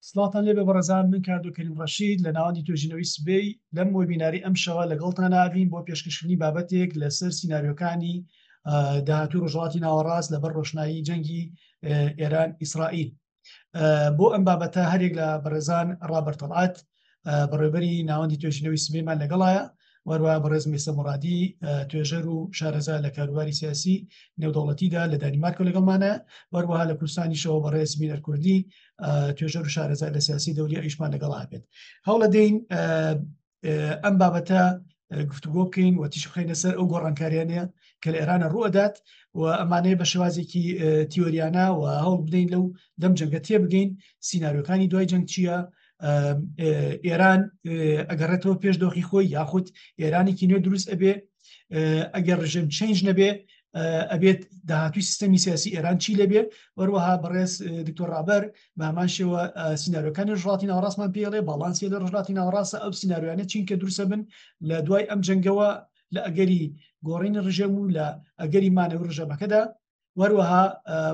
سڵاوتان لێبێ بەڕێزان من کاردۆ کەریم ڕەشید لە ناوەندی توێژینەوەی سبەی لەم وێبیناری ئەمشەوە لەگەڵتان ئابین بۆ پێشکەشکردنی بابەتێک لەسەر سیناریۆکانی داهاتوی ڕۆژهەڵاتی ناوەڕاست لەبەر ڕۆشنایی جەنگی ئێران ئیسرائیل بۆ ئەم بابەتە هەرێک لە بەڕێزان ڕابەر تەڵعەت بەڕێوبەری ناوەندی توێژینەوەی سبەیمان لەگەڵایە وەروە بەڕێز میسە مڕادی توێژەر و شارەزا لە کاروباری سیاسی نێودەوڵەتیدا لە دانیمارکە لەگەڵمانە وەروەها لە کوردستانیشەوە بەڕێز مینەر کوردی توێژەر و شارەزا لە سیاسی دەوری ئەویشمان لەگەڵا بێت هەوڵە دەین ئەم بابەتە گفتوگۆ بکەین و تیش بخەینە سەر ئەو گۆڕانکاریانە کە لە ئێرانە ڕوئەدات و ئەمانەیە بە شێوازێکی تیۆریانە و هەوڵ بدەین لەو دەم جەنگە تێبگەین سیناریۆکانی دوای جەنگ چییە ئێران ئەگەڕێتەوە پێش دۆخی خۆی یاخود ئێرانێکی نوێ دروست ئەبێ ئەگەر ڕژێم change نەبێ ئەبێت داهاتوی سیستەمی سیاسی ئێران چی لەبێ وەروەها بەڕێز دکتۆر ڕابەر بە هەمان شێوە سیناریۆکانی ڕژڵاتی ناوەڕاستمان پێڵێ باڵانسی لە ڕژڵاتی ناوەڕاستە ئەو سیناریۆیانە چین کە دروستە بن لە دوای ئەم جەنگەوە لە ئەگەری گۆڕینی ڕژێم و لە ئەگەری مانەوەی ڕژێمەکەدا وەروەها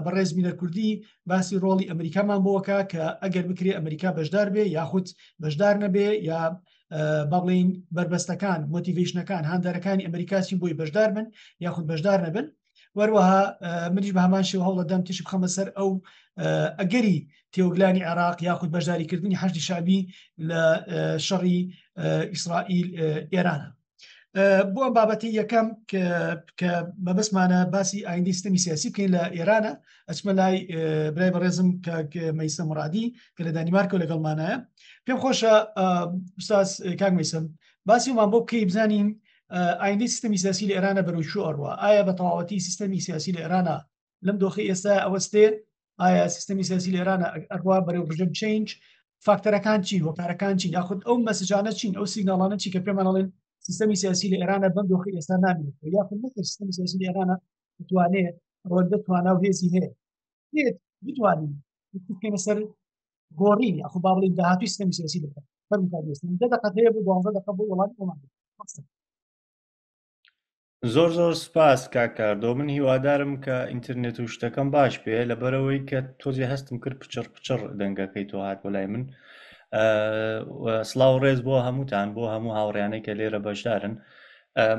بەڕێز مینەر کوردی باسی ڕۆڵی ئەمریکامان بۆکە کە ئەگەر بکرێ ئەمریکا بەشدار بێ یاخود بەشدار نەبێ یا با بڵین بربەستەکان motivation ەکان هاندەرەکانی ئەمریکا چین بۆی بەشدار بن یاخود بەشدار نەبن وەروەها منیش بە هەمان شێوە هەوڵەدەم تیشک بخەمە سەر ئەو ئەگەری تێوەگلانی عێراق یاخود بەشداریکردنی حەشدی شەعبی لە شەڕی ئیسرائیل ئێرانە بۆ ئەم بابەتی یەکەم کە مەبەستمانە باسی ئایندەی سیستەمی سیاسی بکەین لە ئێرانە ئەچمە لای برای بەڕێزم کاک مەیسەم مڕادی کە لە دانیمارکەوە لەگەڵمانایە پێم خۆشە ئوستاز کاک مەیسەم باسیمان بۆ بکەی بزانین ئایندەی سیستەمی سیاسی لە ئێرانە بەرەو کوێ ئەڕوا ئایا بە تەواوەتی سیستەمی سیاسی لە ئێرانە لەم دۆخی ئێستا ئەوەستێ ئایا سیستەمی سیاسی لە ئێرانە ئەڕوا بەرەو regime change فاکتەرەکان چین هۆکارەکان چین یاخود ئەو message انە چین ئەو سیگناڵانە چی کە پێمان ئەڵێن سیستەمی سیاسی لە ئێرانە بەم دۆخی ئێستا نامێنێت یاخود نەخێر سیستەمی سیاسی لە ئێرانە بتوانێت ئەوەندە توانا و هێزی هەیە بێت بتوانین بکەینە سەر گۆڕین یاخود با بڵێین داهاتووی سیستەمی سیاسی دەکات فەرموو کاک ئێستا دە دەقە هەیە بۆ 12 دەقە بۆ وەڵامی ئەومان زۆر زۆر سپاس کاک کاردۆ من هیوادارم کە ئینتەرنێت و شتەکەم باش بێ لەبەرەوەی کە تۆزێ هەستم کرد پچڕ پچڕ دەنگەکەی تۆ هات بۆ لای من سڵاو ڕێز بۆ هەمووتان بۆ هەموو هاوڕیانەی کە لێرە بەشدارن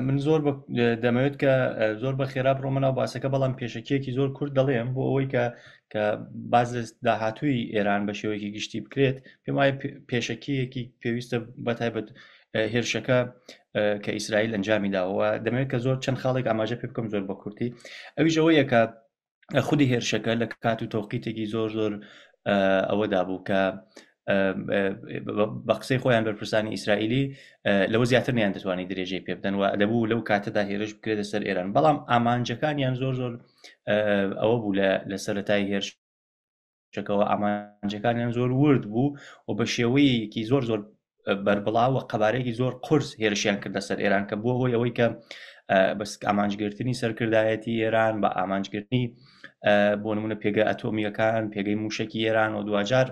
من زۆر دەمەوێت کە زۆر بە خێرا بڕۆمە ناو باسەکە بەڵام پێشەکیەکی زۆر کورت دەڵێم بۆ ئەوەی کە کە باز لە داهاتووی ئێران بە شێوەیەکی گشتی بکرێت پێم وایە پێشەکیەکی پێویستە بە تایبەت هێرشەکە کە ئیسرائیل ئەنجامی داوە دەمەوێت کە زۆر چەند خاڵێک ئاماژە پێ بکەم زۆر بە کورتی ئەویش ئەوەیە کە خودی هێرشەکە لە کات و تەوقیتێکی زۆر زۆر ئەوەدا بوو کە بە قسەی خۆیان بەرپرسانی ئیسرائیلی لەوە زیاتر نیان دەتوانانی درێژەی پێ بدەن و دەبوو لەو کاتەدا هێرش بکرێتە سەر ئێران بەڵام ئامانجەکانیان زۆر زۆر ئەوە بوو لە سەرەتای هێرش چەکەوە ئامانجەکانیان زۆر ورد بوو و بە شێوەیەکی زۆر زۆر بەربڵاو و قەبارەیەکی زۆر قورس هێرشیان کردە سەر ئێران کە بووە هۆی ئەوەی کە بەس ئامانجگرتنی سەرکردایەتی ئێران بە ئامانجگرتنی بۆ نمونە پێگە ئەتۆمیەکان پێگەی موشکی ئێران و دواجار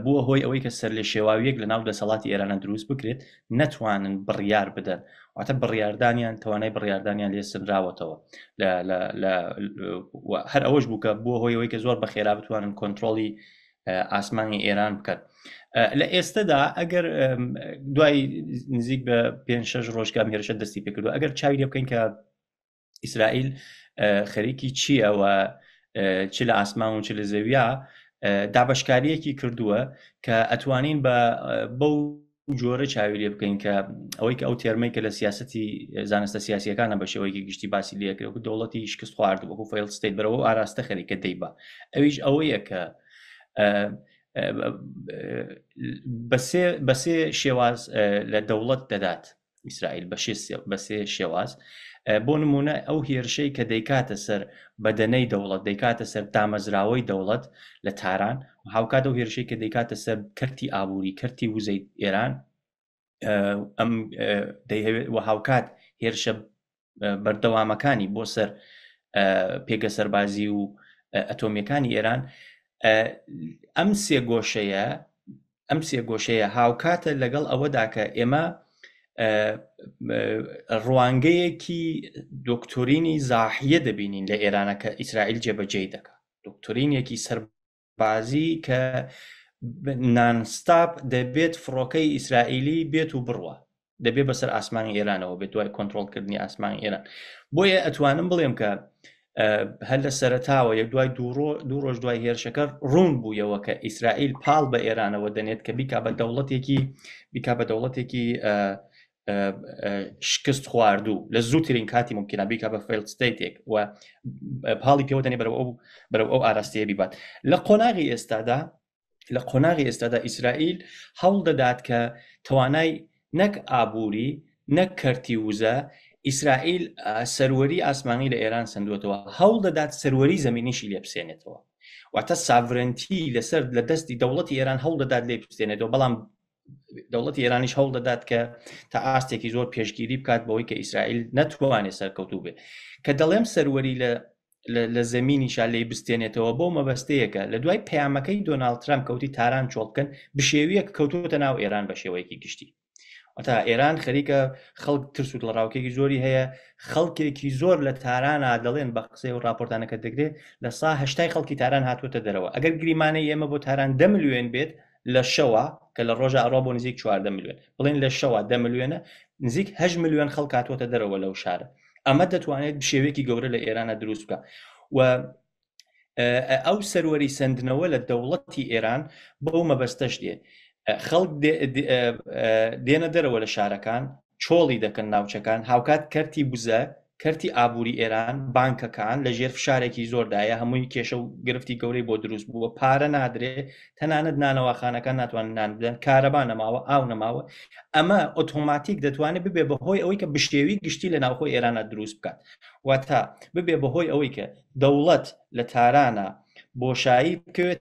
بووە هۆی ئەوەی کە سەر لە شێواویەک لە ناو دەسەڵاتی ئێرانە دروست بکرێت نەتوانن بڕیار بدەن واتە بڕیاردانیان توانای بڕیاردانیان لێ سنراوەتەوە لە هەر ئەوەش بوو کە بووە هۆی ئەوەی کە زۆر بە خێرا بتوانن کۆنتترۆلی ئاسمانی ئێران بکەن لە ئێستەدا ئەگەر دوای نزیک بە پێ شش ڕۆژگام هێرشە دەستی پێکردو ئەگەر چاوی لێ بکەین کە ئیسرائیل خەریکی چییە و چ لە ئاسمان و چ لە زەویا دابشکاریەکی کردووە کە ئەتوانین بە بەو جۆرە چاوی لێ بکەین کە ئەوەی کە ئەو term ەی کە لە سیاستی زانستە سیاسیەکانە بە شێوەیەکی گشتی باسی لێکرێت وەکو دەوڵەتی شکست خوارد وەکو failed state بەرەوە ئاراستە خەریکە دەیبا ئەویش ئەوەیە کە بە سێ شێواز لە دەوڵەت دەدات ئیسرائیل بە سێ شێواز بۆ نمونە ئەو هێرشەی کە دەیکاتە سەر بەدەنەی دەوڵەت دەیکاتە سەر دامەزراوەی دەوڵەت لە تاران و هاوکات ئەو هێرشەی کە دەیکاتە سەر کەرتی ئابووری کەرتی وزەی ئێران ئەم دەیهەوێت و هاوکات هێرشە بەردەوامەکانی بۆ سەر پێگە سەربازی و ئەتۆمیەکانی ئێران ئەم سێ گۆشەیە ئەم سێ گۆشەیە هاوکاتە لەگەڵ ئەوەدا کە ئێمە ڕوانگەیەکی دۆکتۆرینی زاحیە دەبینین لە ئێرانە کە ئیسرائیل جێبەجێی دەکات دۆکتۆرینێکی سەربازی کە non-stop دەبێت فڕۆکەی ئیسرائیلی بێت و بڕوا دەبێت بەسەر ئاسمانی ئێرانەوە بێت دوای کۆنترۆڵکردنی ئاسمانی ئێران بۆیە ئەتوانم بڵێم کە هەر لە سەرەتاوە یەک دوای دوو ڕۆژ دوای هێرشەکە ڕوون بوویەوە کە ئیسرائیل پاڵ بە ئێرانەوە دەنێت کە بیکا بە دەوڵەتێکی بیکا بە دەوڵەتێکی شکست خواردوو لە زووترین کاتی ممکنە بیکا بە failed state ێک و پاڵی پێوە دەنێ بەرەو ئەو بەرەو ئەو ئاراستەیە بیبات لە قۆناغی ئێستادا لە قۆناغی ئێستادا ئیسرائیل هەوڵ دەدات کە توانای نەک ئابووری نەک کەرتی وزە ئیسرائیل سەروەری ئاسمانی لە ئێران سندوەتەوە هەوڵ دەدات سەروەری زەمینیشی لێ بسێنێتەوە واتە sovereignty لەسەر لە دەستی دەوڵەتی ئێران هەوڵ دەدات لێ بسێنێتەوە بەڵام دەوڵەتی ئێرانیش هەوڵ دەدات کە تا ئاستێکی زۆر پێشگیری بکات بەوەی کە ئیسرائیل نەتوانێت سەرکەوتوو بێت کە دەڵێم سەروەری لە لە زەمینیشا لی بستێنێتەوە بۆ مەبەستەیەکە لە دوای پەیامەکەی دۆناڵد ترامپ کەوتی تاران چۆڵ بکەن بشێویەک کەوتوتە ناو ئێران بە شێوەیەکی گشتی واتە ئێران خەریکە خەڵک ترس و دڵەڕاوکێکی زۆری هەیە خەڵکێکی زۆر لە تارانا دەڵێن بە قسەی و راپۆرتانەکە دەکرێت لە سا هەشتای خەڵکی تاران هاتووەتە دەرەوە ئەگەر گریمانەی ئێمە بۆ تاران دە ملیۆن بێت لە شەوە کە لە ڕۆژە ئەڕوا بۆ نزیک 14 ملیۆن بڵێن لە شەوە دە ملیۆنە نزیک 8 ملیۆن خەڵک هاتووەتە دەرەوە لەو شارە ئەمە دەتوانێت بشێوێکی گەورە لە ئێرانە دروست بکە و ئەو سەروەری سندنەوە لە دەوڵەتی ئێران بەو مەبەستەش دێ خەڵک دێنە دەرەوە لە شارەکان چۆڵی دەکەن ناوچەکان، هاوکات کەرتی وزە، کەرتی ئابووری ئێران، بانکەکان لە ژێر فشارێکی زۆردایە، هەمووی کێشە و گرفتی گەورەی بۆ دروست بووە، پارە نادرێ، تەنانەت نانەواخانەکان ناتوانن نان بدەن، کارەبا نەماوە، ئاو نەماوە، ئەمە ئۆتۆماتیک دەتوانێت ببێ بە هۆی ئەوەی کە بشێوی گشتی لە ناوخۆی ئێرانە دروست بکات، واتە ببێ بە هۆی ئەوەی کە دەوڵەت لە تارانە بۆشایی بکەوێت،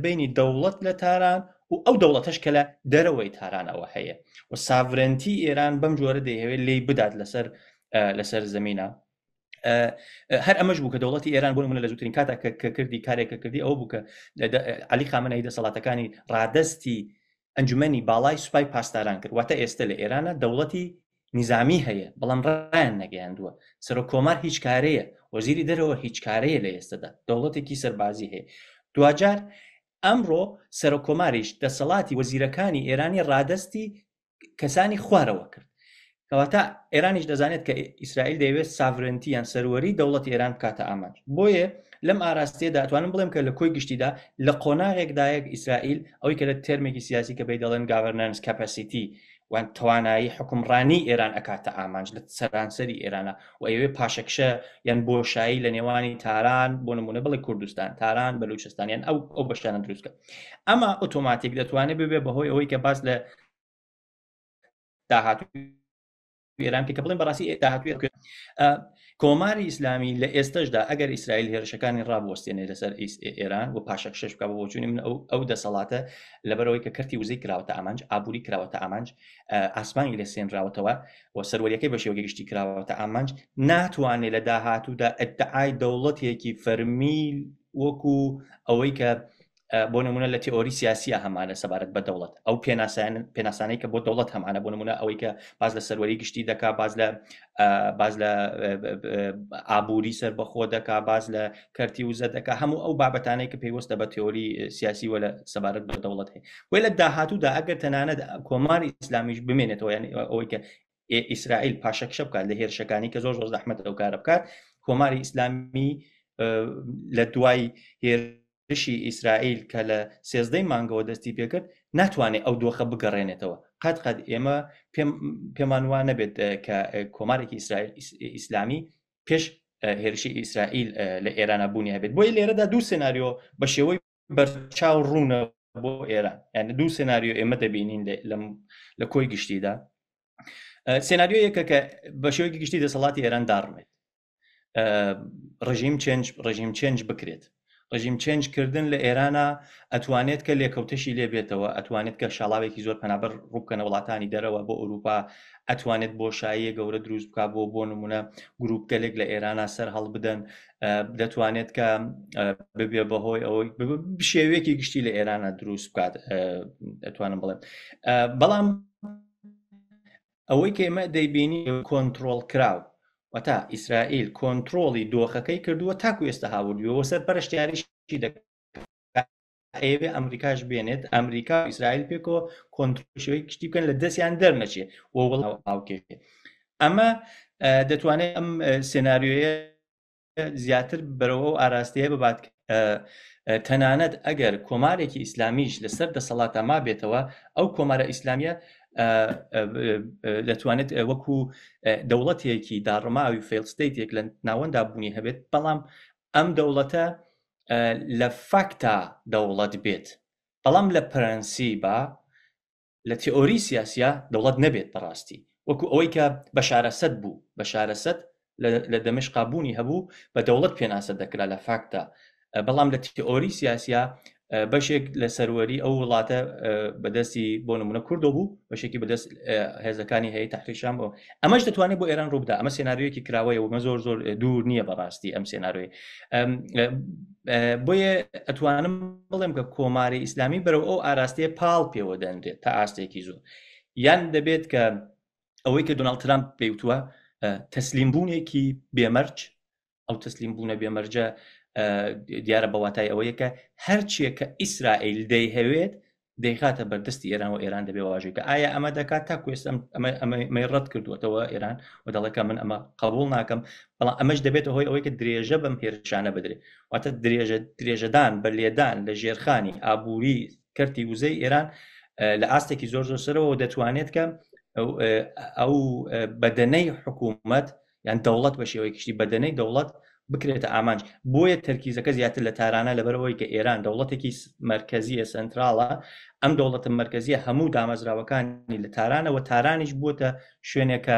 بینی دەوڵەت لە تاران و ئەو دەوڵەتەش کە لە دەرەوەی تارانەوە هەیە و sovereignty ئێران بەم جۆرە دەیهەوێت لێی بدات لەسەر لەسەر زمینە هەر ئەمەش بوو کە دەوڵەتی ئێران بۆ نمونە لە زووترین کاتا کە کردی کارێک کە کردی ئەو بوو کە علی خامنەی دەسەڵاتەکانی ڕادستی ئەنجومەنی باڵای سوپای پاسداران کرد واتە ئێستا لە ئێرانە دەوڵەتی نیزامی هەیە بەڵام ڕایان نەگەیاندووە سەرۆک کۆمار هیچ کارەیە وەزیری دەرەوە هیچ کارەیە لە ئێستەدا دەوڵەتێکی سەربازی هەیە دواجار ئەمڕۆ سەرۆک کۆماریش دەسەڵاتی وەزیرەکانی ئێرانی ڕادەستی کەسانی خوارەوە کرد کەواتە ئێرانیش دەزانێت کە ئیسرائیل دەیەوێت sovereignty یان سەروەری دەوڵەتی ئێران بکاتە ئامانج بۆیە لەم ئاراستەیەدا ئەتوانم بڵێم کە لە کۆی گشتیدا لە قۆناغێکدایەک ئیسرائیل ئەوەی کە لە تێرمێکی سیاسی کە پێی دەڵێن governance capacity وان توانایی حکومڕانی ئێران ئەکاتە ئامانج لە سەرانسەری ئێرانە و ئەیەوێ پاشەکشە یان بۆشایی لە نێوانی تاران بۆ نمونە بڵێ کوردستان تاران بەلوچستان یان ئەو ئەو بەشانە دروستکە ئەمە ئۆتۆماتیک دەتوانێت ببێ بەهۆی ئەوەی کە باس لە داهاتوو ئێران کە بڵێن بەڕاستی داهاتوی کۆماری ئیسلامی لە ئێستشدا ئەگەر ئیسرائیل هێرشەکانی ڕابوەستێنێ لەسەر ئێران و پاشەکشەش بکە بۆ بۆچوونی من ئەو دەسەڵاتە لەبەرەوەی کە کەرتی وزەی کراوەتە ئامانج ئابووری کراوەتە ئامانج ئاسمانی لێ سێنراوەتەوە و سەروەریەکەی بە شێوەیەکی گشتی کراوەتە ئامانج ناتوانێت لە داهاتوودا ئەدعای دەوڵەتێکی فەرمی وەکو ئەوەی کە بۆ نمونە لە تئۆری سیاسیە هەمانە سەبارەت بە دەوڵەت ئەو پێناسان پێناسانەی کە بۆ دەوڵەت هەمانە بۆ نمونە ئەوەی کە باز لە سەروەری گشتی دەکا باز لە باز لە ئابووری سەر بەخۆ دەکا باز لە کەرتی وزە دەکا هەموو ئەو بابەتانەی کە پەیوەستە بە تئۆری سیاسی وە لە سەبارەت بە دەوڵەت هەیە وی لە داهاتوودا ئەگەر تەنانەت کۆماری ئیسلامیش بمێنێتەوە یعنی ئەوەی کە ئیسرائیل پاشەکشە بکات لە هێرشەکانی کە زۆر زۆر زەحمەت ئەو کارە بکات کۆماری ئیسلامی لە دوای هێر هێرشی ئیسرائیل کە لە سێزدەی مانگەوە دەستی پێکرد ناتوانێت ئەو دۆخە بگەڕێنێتەوە قەت قەت ئێمە پێمان وا نەبێت کە کۆمارێکی ئیسرائیل ئیسلامی پێش هێرشی ئیسرائیل لە ئێرانە بوونی هەبێت بۆیە لێرەدا دوو سناریۆ بە شێوەی بەرچاو ڕوونە بۆ ئێران یعنی دوو سناریۆ ئێمە دەبینین لە کۆی گشتیدا سناریۆ یەکە کە بە شێوەیەکی گشتی دەسەڵاتی ئێران داڕمێت regime change regime change بکرێت regime change کردن لە ئێرانە ئەتوانێت کە لێکەوتەشی لێ بێتەوە ئەتوانێت کە شاڵاوێکی زۆر پەنابەر ڕووبکەنە وڵاتانی دەرەوە بۆ ئەوروپا ئەتوانێت بۆشاییە گەورە دروست بک بۆ بۆ نمونە گروپگەلێک لە ئێرانە سەر هەڵبدەن دەتوانێت کە ببێ بەهۆی ئەوەی بشێوەیەکی گشتی لە ئێرانە دروست بکات ئەتوانم بڵێم بەڵام ئەوەی کە ئێمە دەیبینی کۆنتترۆل کراو وەتا ئیسرائیل کۆنترۆڵی دۆخەکەی کردووە تاکو ئێستا هاوردووە سەرپەرشتیاریشی دەکات. ئەیەوێ ئەمریکاش بێنێت ئەمریکا و ئیسرائیل پێکەوە کۆنترۆڵ شێوەی گشتی بکەن لە دەستیان دەرنەچێ و وڵات هاوکێشێ ئەمە دەتوانێت ئەم سێناریۆیە زیاتر بەرەو ئەو ئاراستەیە ببات تەنانەت ئەگەر کۆمارێکی ئیسلامیش لەسەر دەسەڵاتە مابێتەوە ئەو کۆمارە ئیسلامیە دەتوانێت وەکو دەوڵەتێکی داڕماوی failed state ێک لە ناوەندا بوونی هەبێت بەڵام ئەم دەوڵەتە لە فاکتا دەوڵەت بێت بەڵام لە پرەنسیبا لە تێئۆری سیاسیا دەوڵەت نەبێت بەڕاستی وەکو ئەوەی کە بەشار ئەسەد بوو بەشار ئەسەد لە دەمشقا بوونی هەبوو بە دەوڵەت پێناسە دەکرا لە فاکتا بەڵام لە تێئۆری سیاسیا بەشێک لە سەروەری ئەو وڵاتە بەدەستی بۆ نمونە کوردۆ بوو بەشێکی بەدەست هێزەکانی هەیە تەحریشان بۆ ئەمەش دەتوانێت بۆ ئێران ڕووبدا ئەمە سێناریۆیەکی کراوەیە و مە زۆر زۆر دوور نییە بەڕاستی ئەم سێناریۆی بۆیە ئەتوانم بڵێم کە کۆماری ئیسلامی بەرەو ئەو ئاراستەیە پاڵ پێوە دەنرێت تا ئاستێکی زۆر یان دەبێت کە ئەوەی کە دۆناڵد ترامپ پێیوتووە تەسلیم بوونێکی بێمەرج ئەو تەسلیم بوونە بێمەرجە دیارە بە واتای ئەوەیە کە هەرچیە کە ئیسرائیل دەیهەوێت دەیخاتە بەردەستی ئێران و ئێران دەبێ واژووی کە ئایا ئەمە دەکات تا کوێست ئەمەی ڕەت کردووەتەوە ئێران و دەڵێ کە من ئەمە قبول ناکەم بەڵام ئەمەش دەبێتە هۆی ئەوەی کە درێژە بەم هێرشانە بدرێت واتە درێژە درێژەدان بە لێدان لە ژێرخانی ئابووری کەرتی وزەی ئێران لە ئاستێکی زۆر زۆر سەرەوە دەتوانێت کە ئەو بەدەنەی حکوومەت یان دەوڵەت بە شێوەی گشتی بەدەنەی دەوڵەت بکرێتە ئامانج بۆیە تەرکیزەکە زیاتر لە تارانە لەبەرەوەی کە ئێران دەوڵەتێکی مەرکەزیە سەنتراڵە ئەم دەوڵەتە مەرکەزیە هەموو دامەزراوەکانی لە تارانەوە تارانیش بووەتە شوێنێکە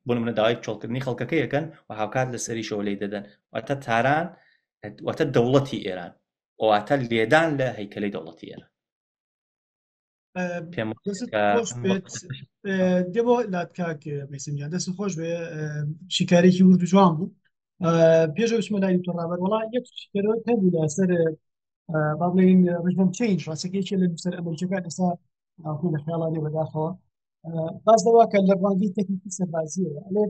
بۆ نمونە داوای چۆڵکردنی خەڵکەکە یەکەن و هاوکات لە سەریشەوە لی دەدەن واتە تاران واتە دەوڵەتی ئێران واتە لێدان لە هەیکەلی دەوڵەتی ئێران پێم خۆش بێت دێ بۆ لات کاک مەیسم گیان دەست خۆش بێ شیکارێکی ورد و جوان بوو پێش بچمە لای دکتۆر ڕابەر وڵا یەک شیکەرەوە هەبوو لەسەر با بڵێین regime change ڕاستەکەی لە نووسەر ئەمریکەکان ئێستا ناوخۆ لە خیاڵانی بەداخەوە باس لەوە کە لە ڕوانگەی تەکنیکی سەربازیەوە ئەڵێ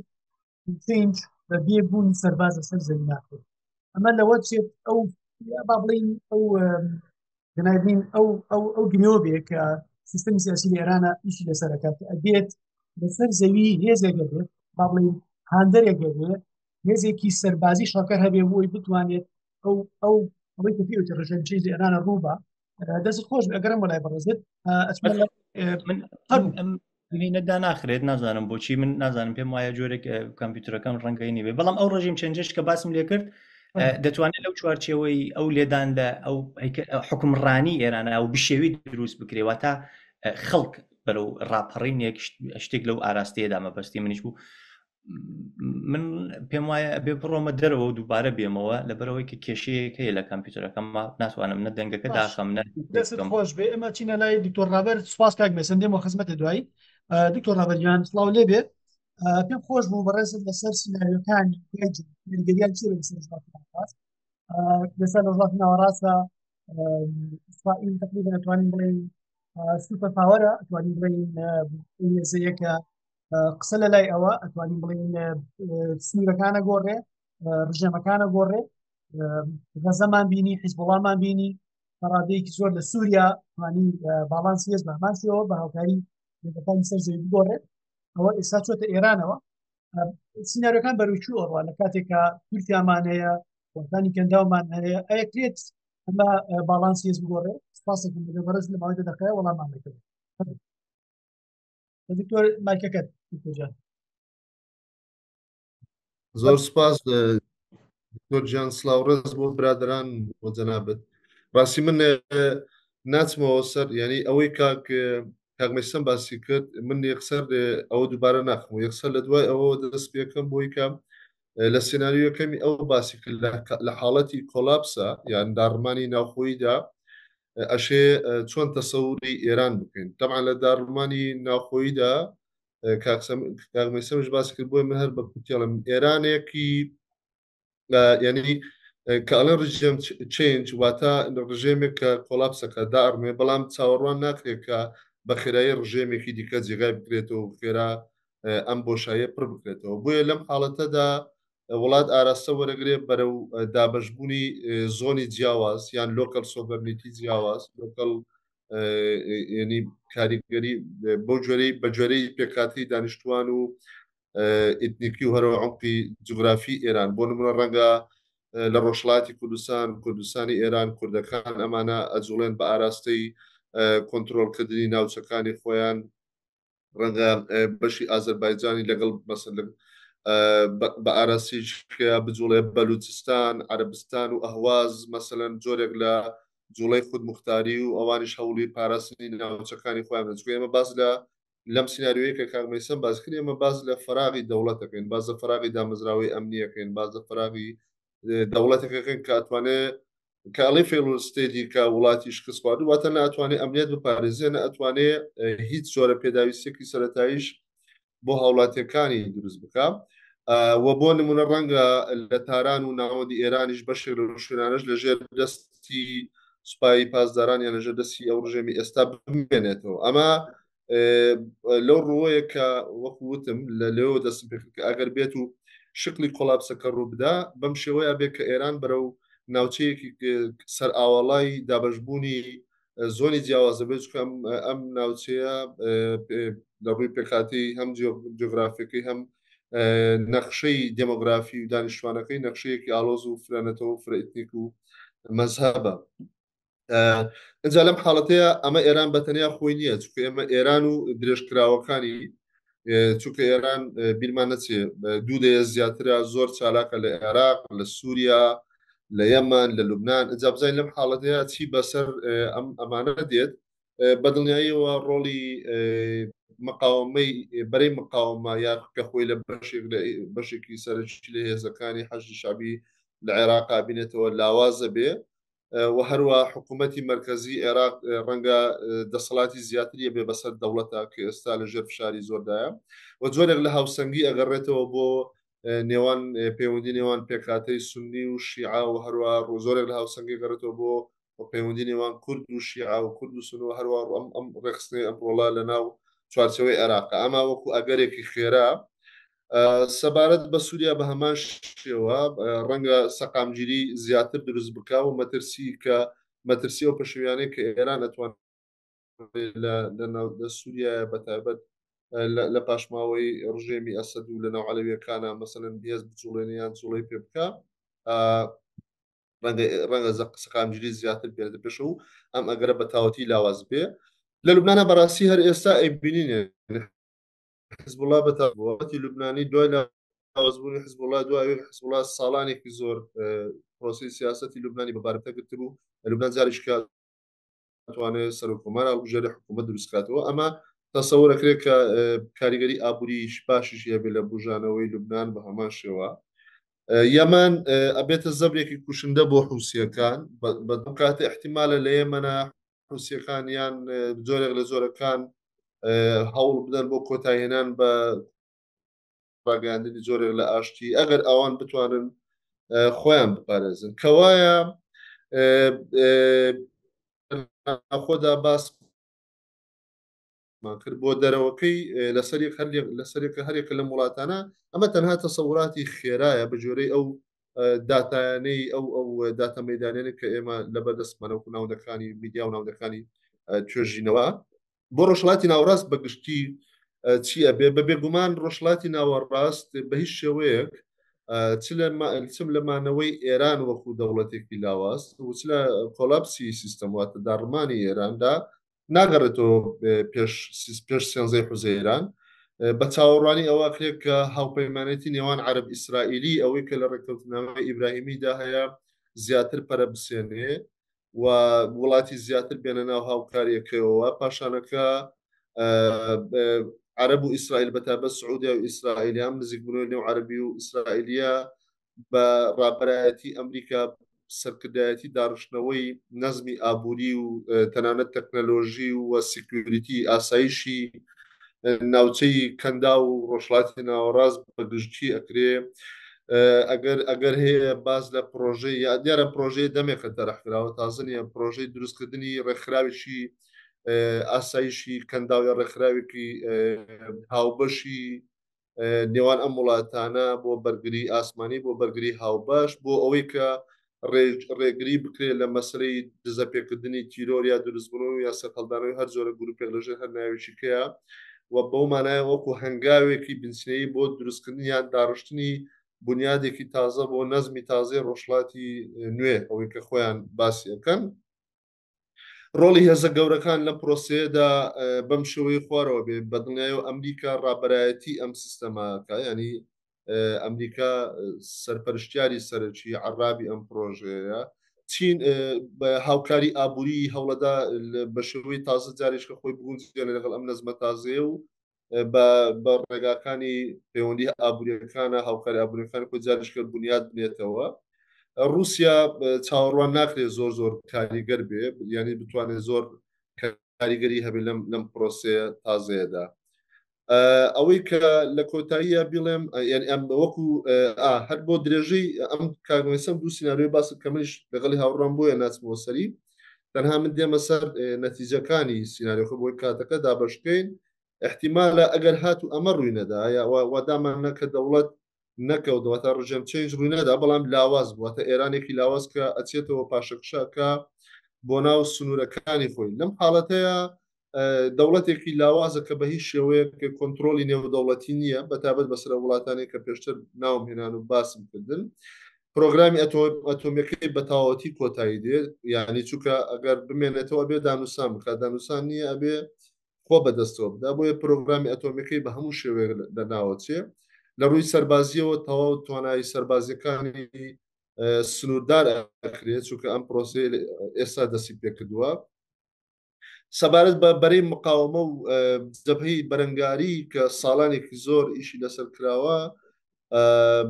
change بە بێ بوونی سەرباز لەسەر زەوی ناکرێت ئەمە لەوە چێت ئەو با بڵین ئەو دەنابین ئەو ئەو ئەو گرێوە بێ کە سیستمی سیاسی لە ئێرانە ئیشی لەسەرەکات ئەبێت لەسەر زەوی هێزێک بێت با بڵین هاندەرێک بێ هێزێکی سەربازی شەکەر هەبێ بۆی بتوانێت ئەو ئەو ئەوەی کە پێوتە regime change لە ئێرانە ڕووبا دەست خۆش ئەگەرم وەلای بەڕێزت من نەدا ناخرێت نازانم بۆچی من نازانم پێم وایە جۆرێک کۆمپیوتەرەکەم ڕەنگەی نیبێ بەڵام ئەو regime change ش کە باسم لێ کرد دەتوانێت لەو چوارچێوەی ئەو لێدان لە ئەو حکومڕانی ئێرانە ئەو بشێوی دروست بکرێ واتە خەڵک بەرەو ڕاپەڕینێک شتێک لەو ئاراستەیەدا مەبەستی منیش بوو من پێم وایە بێ بڕۆمە دەرەوە و دووبارە بێمەوە لەبەرەوەی کە کێشەیەک هەیە لە کامپیوتەرەکەم ناتوانم نە دەنگەکە داخەم نە دەست خۆش بێ ئێمە چینە لای دکتۆر ڕابەر سپاس کاک مێسن دێمەوە خزمەتە دوایی دکتۆر ڕابەر گیان سڵاو لێ بێ پێم خۆش بوو بەڕێزت لەسەر سیناریۆکانی کاریگەریان چی لەسەر ڕۆژهەڵاتی ناوەڕاست لەسەر ڕۆژهەڵاتی ناوەڕاستە ئیسرائیل تقریبا ئەتوانین بڵێین super power ە ئەتوانین بڵێین هێزەیەکە قسە لە لای ئەوە ئەتوانین بڵێین سنوورەکانە گۆڕێ ڕژێمەکانە گۆڕێ غەزەمان بینی حیزبوڵامان بینی ڕادەیەکی زۆر لە سووریا توانی باڵانسی هێز بە هەمان شێوە بە هاوکاری هێزەکانی سەر زەوی بگۆڕێت ئەوە ئێستا چۆتە ئێرانەوە سیناریۆکان بەرەو کوێ ئەڕوا لە کاتێکا تورکیامان هەیە وڵاتانی کەنداومان هەیە ئەیەکرێت ئەمە باڵانسی هێز بگۆڕێ سپاسێکم لەگەڵ بەڕێز لە ماوەی دە دەقەیە وەڵاممان دەکەن دکتۆر مایکەکەت دکتۆر جان زۆر سپاس دکتۆر جان سلااو ڕێز بۆ برادران بۆ جەنابەت ڕاستی من ناچمەوە سەر یعنی ئەوەی کاک کاک مەیسەم باسی کرد من یەکسەر ئەوە دووبارە ناخم و یەکسەر لە دوای ئەوە دەست پێکەم بۆی کە لە سێناریۆکەمی ئەو باسی کرد لە حاڵەتی collapse ا یان داڕمانی ناوخۆییدا ئەشێ چۆن تەسەوری ئێران بکەین تەبعەن لە داڕمانی ناوخۆییدا کاک مەیسەمش باسی کرد بۆی من هەر بە کورتی ئەڵێم ئێرانێکی یعنی کە ئەڵێن regime change واتە ڕژێمێک کە collapse ەکە داڕمێ بەڵام چاوەڕوان ناکرێت کە بە خێرایی ڕژێمێکی دیکە جێگای بکرێتەوە و خێرا ئەم بۆشاییە پڕ بکرێتەوە بۆیە لەم حاڵەتەدا. وڵات ئاراستە وەرەگرێ بەرەو دابەشبوونی زۆنی جیاواز یان local sovereignty جیاواز، local ینی کاریگەری بەو جۆرەی بە جۆرەی پێکهاتەی دانیشتوان و ئیتنیکی و هەروە عمقی جوگرافی ئێران. بۆ نمونە ڕەنگە لە ڕۆژهەڵاتی کوردستان، کوردستانی ئێران، کوردەکان ئەمانە ئەجوڵێن بە ئاراستەی کۆنترۆڵکردنی ناوچەکانی خۆیان، ڕەنگە بەشی ئازەربایجانی لەگەڵ مەسەلەن بە ئاراستەیەکە بجوڵێ، بەلوچستان، عەرەبستان و ئەهواز مەسەلەن جۆرێک لە جوڵەی خودموختاری و ئەوانیش هەوڵی پاراستنی ناوچەکانی خۆیان بدەن. چونکە ئێمە باس لە لەم سیناریۆیە کە کاک مەیسەم باس کرد، ئێمە باس لە فەراغی دەوڵەت دەکەین، باس لە فەراغی دامەزراوەی ئەمنی ئەکەین، باس لە فەراغی دەوڵەتێک ئەکەین کە ئەتوانێ کە ئەڵێ failed state ی کە وڵاتی شکست خواردوو، واتە نە ئەتوانێ ئەمنیەت بپارێزێ، نە ئەتوانێ هیچ جۆرە پێداویستیەکی سەرەتاییش بۆ هاوڵاتیەکانی دروست بکا. و بۆ نمونە ڕەنگە لە تاران و ناوەندی ئێرانیش بەشێک لەو شوێنانەش لەژێر دەستی سوپای پاسداران یان لەژێر دەستی ئەو ڕژێمی ئێستا بمێنێتەوە. ئەمە لەو ڕووەیە کە وەکو وتم لە لێوە دەستم پێکرد کە ئەگەر بێت و شکلی collapse ەکە ڕوو بدا بەم شێوەیە بێت کە ئێران بەرەو ناوچەیەکی سەرئاواڵای دابەشبوونی زۆنی جیاوازە بێت، چونکە ئەم ناوچەیە لە ڕووی پێکهاتەی هەم جیۆگرافیەکەی هەم نەخشەی دێمۆگرافی و دانیشتوانەکەی نەخشەیەکی ئاڵۆز و فرەنەتەوە و فرە ئیتنیک و مەزهەبە. ئینجا لەم حاڵەتەیە ئەمە ئێران بە تەنیا خۆی نییە، چونکە ئێمە ئێران و درێژکراوەکانی، چونکە ئێران بیرمان نەچێ دوو دەیە زیاترە زۆر چالاکە لە عێراق، لە سووریا، لە یەمەن، لە لوبناان. ئینجا بزانین لەم حاڵەتەیە چی بەسەر ئەم ئەمانە دێت. بە دڵنیاییەوە ڕۆڵی مقاومەی بەرەی مقاومە یا کە خۆی لە بەشێک لە بەشێکی سەرەکی لە هێزەکانی حەشدی شەعبی لە عێراق بینێتەوە لاوازە بێ، و هەروە حکوومەتی مەرکەزی عێراق ڕەنگە دەسەڵاتی زیاتری بێ بەسەر دەوڵەتە کە ئێستا لە ژێر فشاری زۆردایە و جۆرێک لە هاوسەنگی ئەگەڕێتەوە بۆ نێوان پەیوەندی نێوان پێکهاتەی سوننی و شیعە و هەروە زۆرێک لە هاوسەنگی گەڕێتەوە بۆ پەیوەندی نێوان کورد و شیعە و کورد و سوننە و هەروە ئەم ئەم ڕێکخستنەی ئەم ڕۆڵە لە ناو چوارچێوەی عێراق ئەمە وەکو ئەگەرێکی خێرا. سەبارەت بە سووریا بە هەمان شێوە ڕەنگە سەقامگیری زیاتر دروست بکا و مەترسی کە مەترسی ئەو پەشێویانەی کە ئێران ئەتوانێت لە سووریایە بە تایبەت لە پاشماوەی ڕژێمی ئەسەد و لە ناو عەلەویەکانە مەسەلەن هێز بجوڵێنێ یان جوڵەی پێ بکا، ڕەنگە ڕەنگە سەقامگیری زیاتر بێنێتە پێشەوە و ئەم ئەگەرە بە تەواوەتی لاواز بێ. لە لوبنانە بەڕاستی هەر ئێستا ئەیبینین حزبوڵا بە تەواوەتی لوبنانی دوای لاوازبوونی حزبوڵا، دوای ئەوەی حزبوڵا ساڵانێکی زۆر پرۆسەی سیاسەتی لوبنانی بە بارمتە گرتبوو، لوبنان جارێکی کە توانێت سەرۆک کۆمار هەڵبژێرێ، حکوومەت دروست کاتەوە. ئەمە تەسەور ئەکرێت کە کاریگەری ئابووریش باشیش هەبێت لە بوژانەوەی لوبنان بە هەمان شێوە. یەمەن ئەبێتە زەبرێکی کوشندە بۆ حوسیەکان، بە کاتە احتیمالە لە یەمەنە حوسیەکان یان جۆرێک لە جۆرەکان هەوڵ بدەن بۆ کۆتایهێنان بە ڕاگەیاندنی جۆرێک لە ئاشتی ئەگەر ئەوان بتوانن خۆیان بپارێزن. کەوایە خۆدا باس کرد بۆ دەرەوەکەی لەسەر یەک هەر لەسەر یەک هەرێکە لەم وڵاتانە، ئەمە تەنها تەسەوراتی خێرایە بە جۆرەی ئەو داتایانەی ئەو ئەو داتا مەدانیانە کە ئێمە لەبەردەستمانە وەکو ناوەندەکانی میدیا و ناوەندەکانی توێژینەوە. بۆ ڕۆژهەڵاتی ناوەڕاست بە گشتی چی ئەبێ؟ بە بێگومان ڕۆژهەڵاتی ناوەڕاست بە هیچ شێوەیەک چ لە چم لە مانەوەی ئێران وەکو دەوڵەتێکی لاواز و چ لە collapse ی سیستەم واتە داڕمانی ئێراندا ناگەڕێتەوە پێش پێش سێنزەی حوزەیران. بە چاوەڕوانی ئەوە کرێت کە هاوپەیمانێتی نێوان عەرەب ئیسرائیلی ئەوەی کە لە ڕێککەوتنامەی ئیبراهیمیدا هەیە زیاتر پەرە بسێنێ و وڵاتی زیاتر بێنە ناو هاوکاریەکەیەوە. پاشانەکە عەرەب و ئیسرائیل بەتایبەت سعودیا و ئیسرائیلیان نزیکبوونەوەی نێو عەرەبی و ئیسرائیلیە بە ڕابەرایەتی ئەمریکا سەرکردایەتی داڕشتنەوەی نەزمی ئابووری و تەنانەت تەکنەلۆژی و security ئاسایشی ناوچەی کەنداو و ڕۆژهەڵاتی ناوەڕاست بە گشتی ئەکرێ. ئەگەر ئەگەر هەیە باس لە پرۆژەی یا دیارە پرۆژەی دەمێکە تەرحکراوە تازە نیە، پرۆژەی دروستکردنی ڕێکخراوێکی ئاسایشی کەنداو یا ڕێکخراوێکی هاوبەشی. نێوان ئەم وڵاتانە بۆ بەرگری ئاسمانی بۆ بەرگری هاوبەش بۆ ئەوەی کە ڕێگری بکرێت لە مەسەلەی دزەپێکردنی تیرۆر یا دروستبوون یا سەرهەڵدانەوەی هەر جۆرە گروپێک لەژێر هەر ناوێکی کەیە و بەو مانایە وەکو هەنگاوێکی بنچینەیی بۆ دروستکردن یان داڕشتنی بونیادێکی تازە بۆ نەزمی تازەی ڕۆژهەڵاتی نوێ ئەوەی کە خۆیان باسی ئەکەن. ڕۆڵی هێزە گەورەکان لەم پرۆسەیەدا بەم شێوەی خوارەوە بێ بە دڵنیایەوە ئەمریکا ڕابەرایەتی ئەم سیستەمەکە ینی ئەمریکا سەرپەرشتیاری سەرەکی عەرابی ئەم پرۆژەیە چین بە هاوکاری ئابووری هەوڵەدا بە شێوەی تازە جارێکە خۆی بگونجێنێ لەگەڵ ئەم نەزمە تازەیە و بە ڕێگاکانی پەیوەندی ئابووریەکانە هاوکاری ئابووریەکان خۆی جارشکە بنیاد بنێتەوە. رووسیا چاوەڕوان ناکرێت زۆر زۆر کاریگەر بێ، یعنی بتوانێت زۆر کاریگەری هەبێت لەم لەم پرۆسەیە تازەیەدا. ئەوەی کە لە کۆتاییە بیڵێم یعنی ئەم وەکو هەر بۆ درێژەی ئەم کاگمەسەم دوو سیناریۆی باس کە منیش لەگەڵی هاوڕام بۆیە ناچمەوە سەری، تەنها من دێمە سەر نەتیجەکانی سیناریۆکە بۆی کاتەکە دابەشکەین. احتیمالە ئەگەر هاتوو ئەمە ڕووی نەدا یا وادامان نە کە دەوڵەت نەکەوت واتە regime change ڕووی نەدا بەڵام لاواز بوو واتە ئێرانێکی لاواز کە ئەچێتەوە پاشەکشەکە بۆ ناو سنوورەکانی خۆی لەم حاڵەتەیە دەوڵەتێکی لاوازە کە بە هیچ شێوەیەک کۆنتترۆلی نێودەوڵەتی نییە بە تابەت بەسەر وڵاتانی کە پێشتر ناوم هێنان و باسم کردن پرۆگرامی ئەتۆمیەکەی بە تەواوەتی کۆتایی دێت یعنی چونکە ئەگەر بمێنێتەوە ئەبێ دانوسان بکات دانوسان نییە ئەبێ خۆ بەدەستەوە بدا بۆیە پرۆگرامی ئەتۆمیەکەی بە هەموو شێوەیەک لەناوەچێ لە ڕووی سەربازیەوە تەواو توانایی سەربازیەکانی سنووردار ئەکرێت چونکە ئەم پرۆسەیە ئێستا دەستی پێکردووە سەبارەت بە بەرەی مقاومە و جەبهەی بەرەنگاری کە ساڵانێکی زۆر ئیشی لەسەر کراوە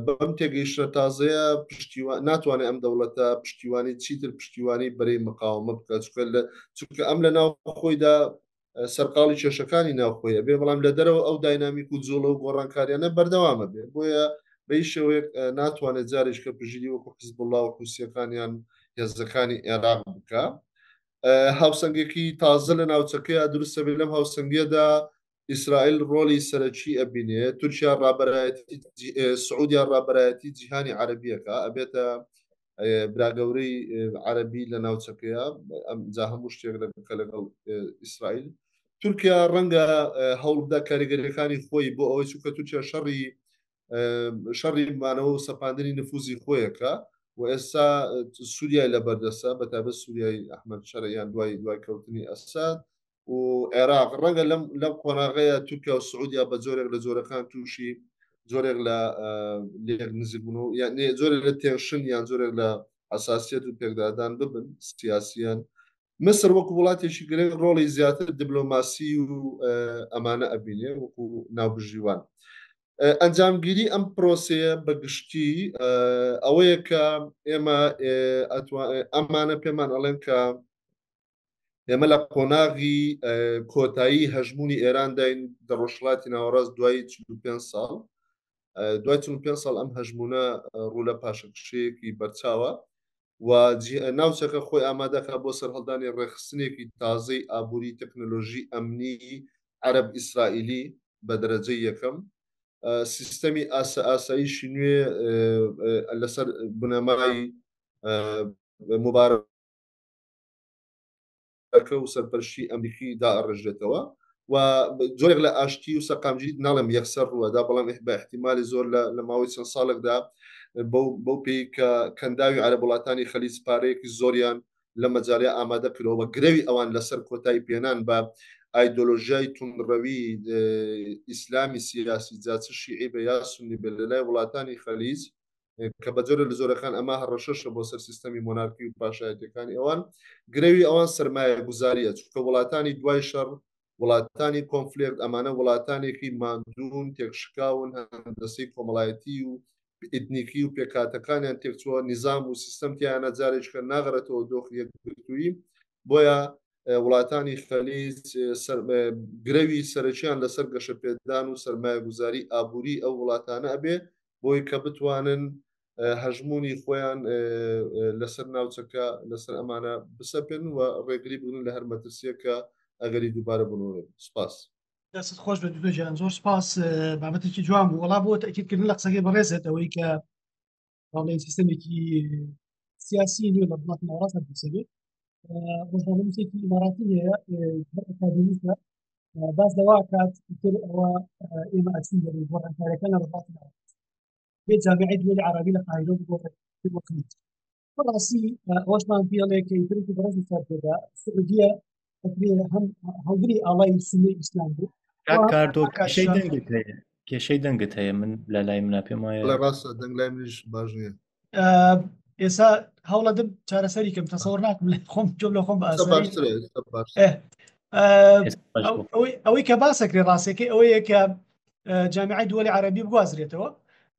بەم تێگەیشتنە تازەیە پشتیوان ناتوانێت ئەم دەوڵەتە پشتیوانی چیتر پشتیوانی بەرەی مقاومە بکات چونکە لە چونکە ئەم لە ناو خۆیدا سەرقاڵی کێشەکانی ناوخۆی ئەبێ بەڵام لە دەرەوە ئەو داینامیک و جوڵە و گۆڕانکاریانە بەردەوامە بێ بۆیە بە هیچ شێوەیەک ناتوانێت جارێک کە پشتگیری وەکو حزبوڵڵا و حوسیەکانیان هێزەکانی عێراق بکە هاوسەنگێکی تازە لە ناوچەکەیە دروستە بێ لەم هاوسەنگیەدا ئیسرائیل ڕۆڵی سەرەکی ئەبینێ، تورکیا ڕابەرایەتی سعودیا ڕابەرایەتی جیهانی عەرەبیەکە ئەبێتە براگەورەی عەرەبی لە ناوچەکەیە ئەم جا هەموو شتێک لەگەڵ لەگەڵ ئیسرائیل. تورکیا ڕەنگە هەوڵ بدا کاریگەریەکانی خۆی بۆ ئەوەی چونکە تورکیا شەڕی شەڕی مانەوە و سەپاندنی نفوزی خۆیەکە و ئێستا سووریای لەبەردەستە بە تایبەت سووریای ئەحمەد شەرعیان دوای دوای کەوتنی ئەساد و عێراق ڕەنگە لەم لەم قۆناغەیە تورکیا و سعودیا بە جۆرێک لە جۆرەکان تووشی جۆرێک لە لێک نزیکبوون و یان جۆرێک لە tension یان جۆرێک لە حساسیەت و پێکدادان ببن سیاسیان مسر وەکو وڵاتێکی گرنگ ڕۆڵی زیاتر دیبلۆماسی و ئەمانە ئەبینێ وەکو ناوبژیوان ئەنجامگیری ئەم پرۆسەیە بە گشتی ئەوەیە کە ئێمە ئەمانە پێمان ئەڵێن کە ئێمە لە قۆناغی کۆتایی هەژموونی ئێرانداین لە ڕۆژهەڵاتی ناوەڕاست دوای 45 ساڵ. دوای 45 ساڵ ئەم هەژموونە ڕوو لە پاشەکشەیەکی بەرچاوە و ناوچەکە خۆی ئامادەکە بۆ سەرهەڵدانی ڕێکخستنێکی تازەی ئابووری تەکنەلۆژی ئەمنی عەرەب ئیسرائیلی بە دەرەجەی یەکەم سیستەمی ئاسە ئاسایشی نوێ لەسەر بنەمای مبارەکە و سەرپەرشتی ئەمریکی دائەڕێژرێتەوە و جۆرێک لە ئاشتی و سەقامگیری ناڵێم یەکسەر ڕووەدا بەڵام بە احتیمالی زۆر لە ماوەی چەند ساڵێکدا بەو پێی کە کەنداوی عەرەب وڵاتانی خەلیج پارەیەکی زۆریان لە مەجالیا ئامادە کردەوە و گرەوی ئەوان لەسەر کۆتایی پێنان بە ئایدۆلۆژیای توندڕەوی ئیسلامی سیاسی جا چ شیعی بێ یا سوننی بێ لەلای وڵاتانی خەلیج کە بە جۆرە لە جۆرەکان ئەمە هەڕەشەشە بۆ سەر سیستەمی مۆنارکی و پاشایەتەکانی ئەوان گرەوی ئەوان سەرمایە گوزاریە چونکە وڵاتانی دوای شەڕ وڵاتانی conflict ئەمانە وڵاتانێکی ماندوون تێکشکاون هەندەسەی کۆمەڵایەتی و ئیتنیکی و پێکهاتەکانیان تێکچووە نیزام و سیستەم تیانە جارێکە ناغرێتەوە دۆخی یەکگرتوویی بۆیە وڵاتانی خەلیج گرەوی سەرەکیان لەسەر گەشەپێدان و سەرمایەگوزاری ئابووری ئەو وڵاتانە ئەبێ بۆی کە بتوانن هەژموونی خۆیان لەسەر ناوچەکە لەسەر ئەمانە بسەپێن و ڕێگری بگرن لە هەر مەترسیەک کە ئەگەری دووبارە بوونەوەی. سپاس. دەست خۆش بە دکتۆر گیان زۆر سپاس بابەتێکی جوان بوو وەڵا بۆ تەکیدکردن لە قسەکەی بەڕێزت ئەوەی کە باڵێن سیستەمێکی سیاسی نوێ لە وڵاتی ناوەڕاست دروست ڕۆژنامەنووسێکی ئیماراتی هەیە هەر ئەکادیمیکە باس لەوە کات تر ئەوە ئێمە ئەچین بەرەو گۆڕانکاریەکان لە ڕۆژهەڵاتی ناوەڕاست بێ جامیعەی دووەلی عەرەبی لە قاهیرە بگۆڕێت بۆ خلیج بەڕاستی ئەوەشمان پێڵێ کە ئیترێکی بەڕێز سەرپێدا سعودیە ئەکرێ هەم هەڵگری ئاڵای سوننەی ئیسلام بوو کاردۆ کێشەی دەنگت هەیە کێشەی دەنگت هەیە من لە لای منە پێم وایە لە ڕاستە دەنگ لای منیش باش نییە ئێستا هەوڵەدەم چارەسەری کەم تەسەوەر ناکەم لە خۆم جۆم لە خۆم ئەوەی کە باسەکرێ ڕاستەکەی ئەوەیە کە جامیعەی دووەلی عەرەبی بگوازرێتەوە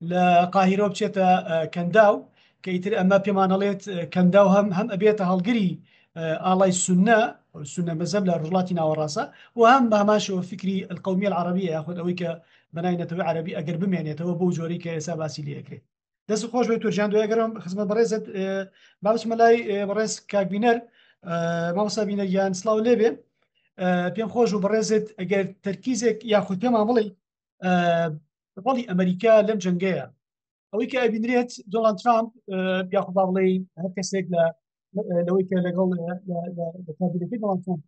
لە قاهیرۆ بچێتە کەنداو کە ئیتر ئەمە پێمانەڵێت کەنداو هەم هەم ئەبێتە هەڵگری ئاڵای سنە سنە مەزەب لە ڕژڵاتی ناوەڕاستە و هەم بە هەمان شێوە فکری القومیە العربیە یاخود ئەوەی کە بەنای نەتەوەی عەرەبی ئەگەر بمێنێتەوە بەو جۆرەی کە ئێستا باسی لێ ئەکرێت. دەست خۆش بێت تورجان دوای گەرم خزمەت بەڕێزت با بچمە لای بەڕێز کاک بینەر مامۆستا بینەر گیان سڵاو لێبێ پێم خۆش و بەڕێزت ئەگەر تەرکیزێک یاخود پێمان بڵێ ڕۆڵی ئەمریکا لەم جەنگەیە ئەوەی کە ئەبینرێت دۆناڵد ترامپ یاخود با بڵێ هەر کەسێک لە لەوەی کە لەگەڵ لە کابینەکەی دۆناڵد ترامپ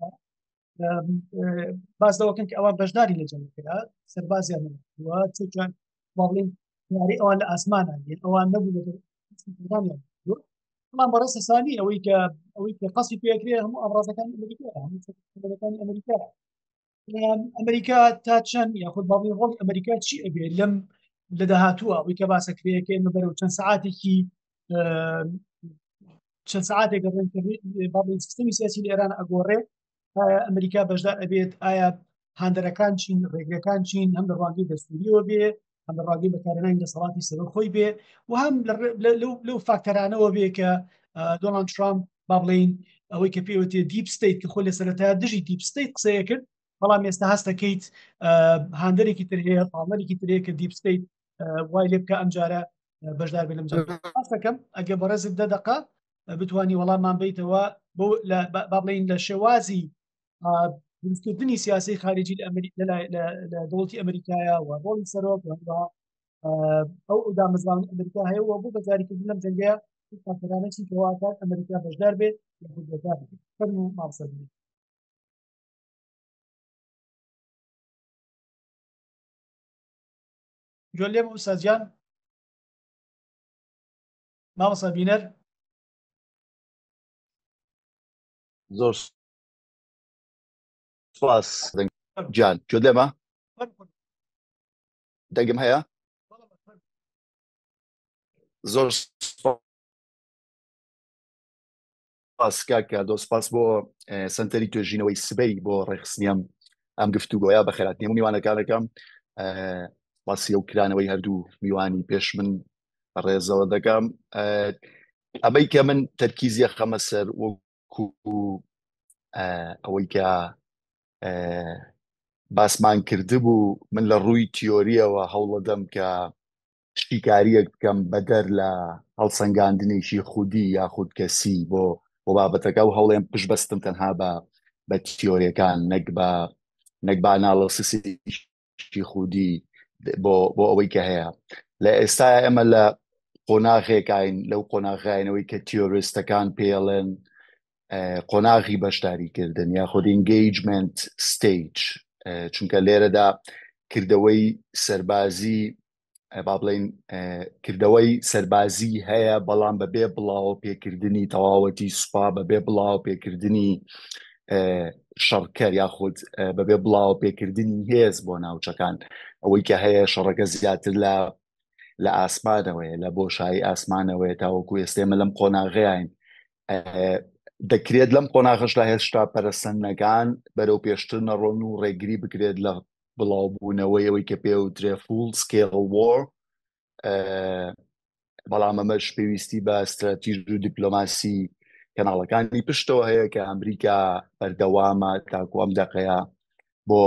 باس لەوەکەن کە ئەوان بەشداری لە جەنگەکەدا سەربازیان نەبووە چۆن با بڵێین یاری ئەوان لە ئاسمانە ئەوان نەبوو بەڵام بەڕێز سانی ئەوەی کە ئەوەی کە قەسی پێکرێ هەموو ئامرازەکانی ئەمریکا هەموو چەکەکانی ئەمریکا ئەمریکا تا چەند یاخود با بڵێین ڕۆڵی ئەمریکا چی ئەبێ لەم لە داهاتووە ئەوەی کە باسەکرێ کە ئێمە بەرەو چەند سەعاتێکی چەند سەعاتێک ڕێن با بڵێین سیستەمی سیاسی لە ئێران ئەگۆڕێ ئایا ئەمریکا بەشدار ئەبێت ئایا هاندەرەکان چین ڕێگرەکان چین هەم لە ڕوانگەی دەستوریەوە بێ هەم لە ڕوانگەی بەکارهێنانی دەسەڵاتی سەرۆک خۆی بێ و هەم لەو فاکتەرانەوە بێ کە دۆناڵد ترامپ با بڵێین ئەوەی کە پێوتێ deep state کە خۆی لە سەرەتا دژی deep state قسەیە کرد بەڵام ئێستا هەستەکەیت هاندەرێکی تر هەیە پاڵنەرێکی تر هەیە کە deep state وای لێ بکە ئەمجارە بەشدار بێ لەم جەنگە ئەگە بەڕێزت دە دەقە بتانی وەڵاممان بیتەوە بۆ با بڵین لە شێوازی دروستکردنی سیاسی خارجی لە لە دەوڵەتی ئەمریکایە و ڕۆڵی سەرۆک و هەروەها ئەو دامەزراوانی ئەمریکا هەیە و بۆ بەشداریکردن لەم جەنگەیە فاکتەرانە چین کە واکات ئەمریکا بەشدار بێت یاخود بەشدار بێت فەرموو مامۆستا بینەر. گوێ لێم ئوستاز گیان مامۆستا بینەر. زۆر سپاس گیان گوێت لێمە دەنگم هەیە زۆر سپاس کاک کاردۆ سپاس بۆ سنتەری توێژینەوەی سبەی بۆ ڕێکخستنی ئەم ئەم گفتوگۆیە بە خێراتنی هەموو میوانەکانەکەم سپاسی ئەو کرانەوەی هەردوو میوانی پێش من ڕێزەوە دەکەم ئەمەی کە من تەرکیزیە خەمە سەر وەکو ئەوەی کە باسمان کردبوو من لە ڕووی تیۆریەوە هەوڵەدەم کە شیکاریەک بکەم بەدەر لە هەڵسەنگاندنێکی خودی یاخود کەسی بۆ بۆ بابەتەکە و هەوڵێن پشت بەستم تەنها بە بە تیۆریەکان نەک بە نەک بە ئەناڵسیسێکی خودی بۆ بۆ ئەوەی کە هەیە لە ئێستا ئێمە لە قۆناغێکین لەو قۆناغاینەوەی کە تیۆریستەکان پێڵێن قۆناغی بەشداریکردن یاخود engagement stage چونکە لێرەدا کردەوەی سەربازی با بڵین کردەوەی سەربازی هەیە بەڵام بەبێ بڵاوە پێکردنی تەواوەتی سوپا بەبێ بڵاوە پێکردنی شەڕکەر یاخود بەبێ بڵاوە پێکردنی هێز بۆ ناوچەکان ئەوەی کە هەیە شەڕەکە زیاتر لە لە ئاسمانەوەیە لە بۆشایی ئاسمانەوەیە تاوەکو ئێستا ئێمە لەم قۆناغەیان دەکرێت لەم قۆناغەشدا هێشتا پەرەسەندنەکان بەرەو پێشتر نەڕۆن و ڕێگری بکرێت لە بڵاوبوونەوەی ئەوەی کە پێوترێ full scale war بەڵام ئەمەش پێویستی بە ستراتیژ و دیپلۆماسی کەناڵەکانی پشتەوە هەیە کە ئەمریکا بەردەوامە تاکو ئەم دەقەیە بۆ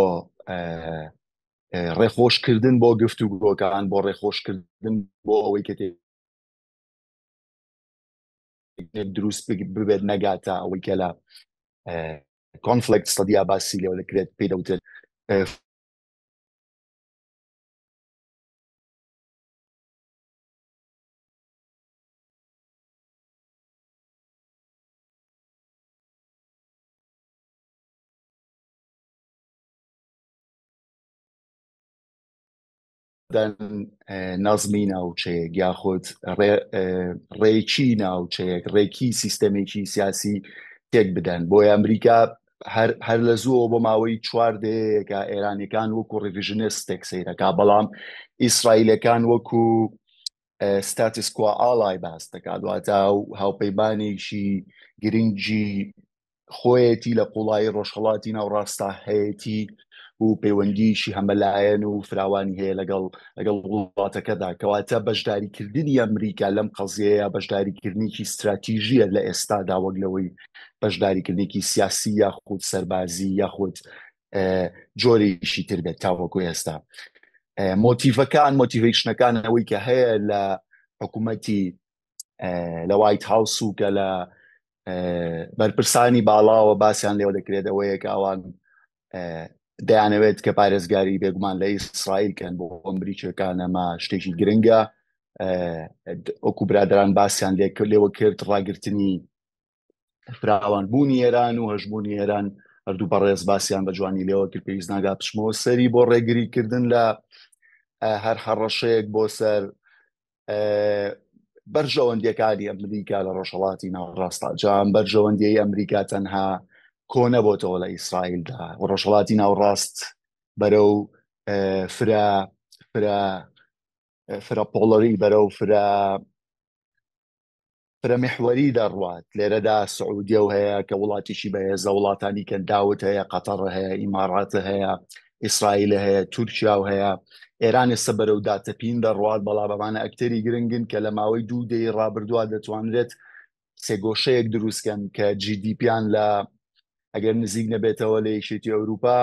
ڕێخۆشکردن بۆ گفتوگۆکان بۆ ڕێخۆشکردن بۆ ئەوەی کە دروست ببێت نەگاتە ئەوەی کە لە conflict study یا باسی لێوە دەکرێت پێی دەوترێت. هەوڵەدەن نەزمی ناوچەیەک یاخود ڕێکی ناوچەیەک ڕێکی سیستەمێکی سیاسی تێک بدەن بۆیە ئەمریکا هەر لە زووەوە بۆ ماوەی چوار دەیەیەکە ئێرانیەکان وەکو revisionist ێک سەیرەکا بەڵام ئیسرائیلەکان وەکو status quo ally باس دەکات واتە هاوپەیمانێکی گرنگی خۆیەتی لە قوڵایی ڕۆژهەڵاتی ناوڕاستا هەیەتی و پەیوەندیشی هەمەلایەن و فراوانی هەیە لەگەڵ لەگەڵ وڵاتەکەدا کەواتە بەشداریکردنی ئەمریکا لەم قەزیەیە بەشداریکردنێکی ستراتیژیە لە ئێستادا وەک لەوەی بەشداریکردنێکی سیاسی یاخود سەربازی یاخود جۆرێکی تر بێت تاوەکو ئێستا مۆتیڤەکان motivation ەکان ئەوەی کە هەیە لە حکوومەتی لە وایت هاوس و کە لە بەرپرسانی باڵاوە باسییان لێوە دەکرێت ئەوەیە کە ئەوان دەیانەوێت کە پارێزگاری بێگومان لە ئیسرائیل کەن بۆ ئەمریکیەکان ئەمە شتێکی گرنگە وەکو برادران باسییان لێ لێوە کرد ڕاگرتنی فراوان بوونی ئێران و هەژموونی ئێران هەردوو بەڕێز باسییان بە جوانی لێوە کرد پێویست ناگا بچمەوە سەری بۆ ڕێگریکردن لە هەر هەڕەشەیەک بۆ سەر بەرژەوەندیەکانی ئەمریکا لە ڕۆژهەڵاتی ناوەڕاستدا جام بەرژەوەندیی ئەمریکا تەنها کۆ نەبۆتەوە لە ئیسرائیلدا و ڕۆژهەڵاتی ناوەڕاست بەرەو فرە فرە فرە polar ی بەرەو فرە فرە میحوەری دەڕوات، لێرەدا سعودیە و هەیە کە وڵاتێکی بەهێزە، وڵاتانی کەنداوت هەیە، قەتەڕ هەیە، ئیماڕات هەیە، ئیسرائیل هەیە، تورکیا و هەیە، ئێران ئێستا بەرەو داتەپین دەڕوات، بەڵام ئەمانە ئەکتەری گرنگن کە لە ماوەی دوو دەیەی ڕابردووە دەتوانرێت سێگۆشەیەک دروستکەن کە GDP یان لە ئەگەر نزیک نەبێتەوە لە یەکێتی ئەوروپا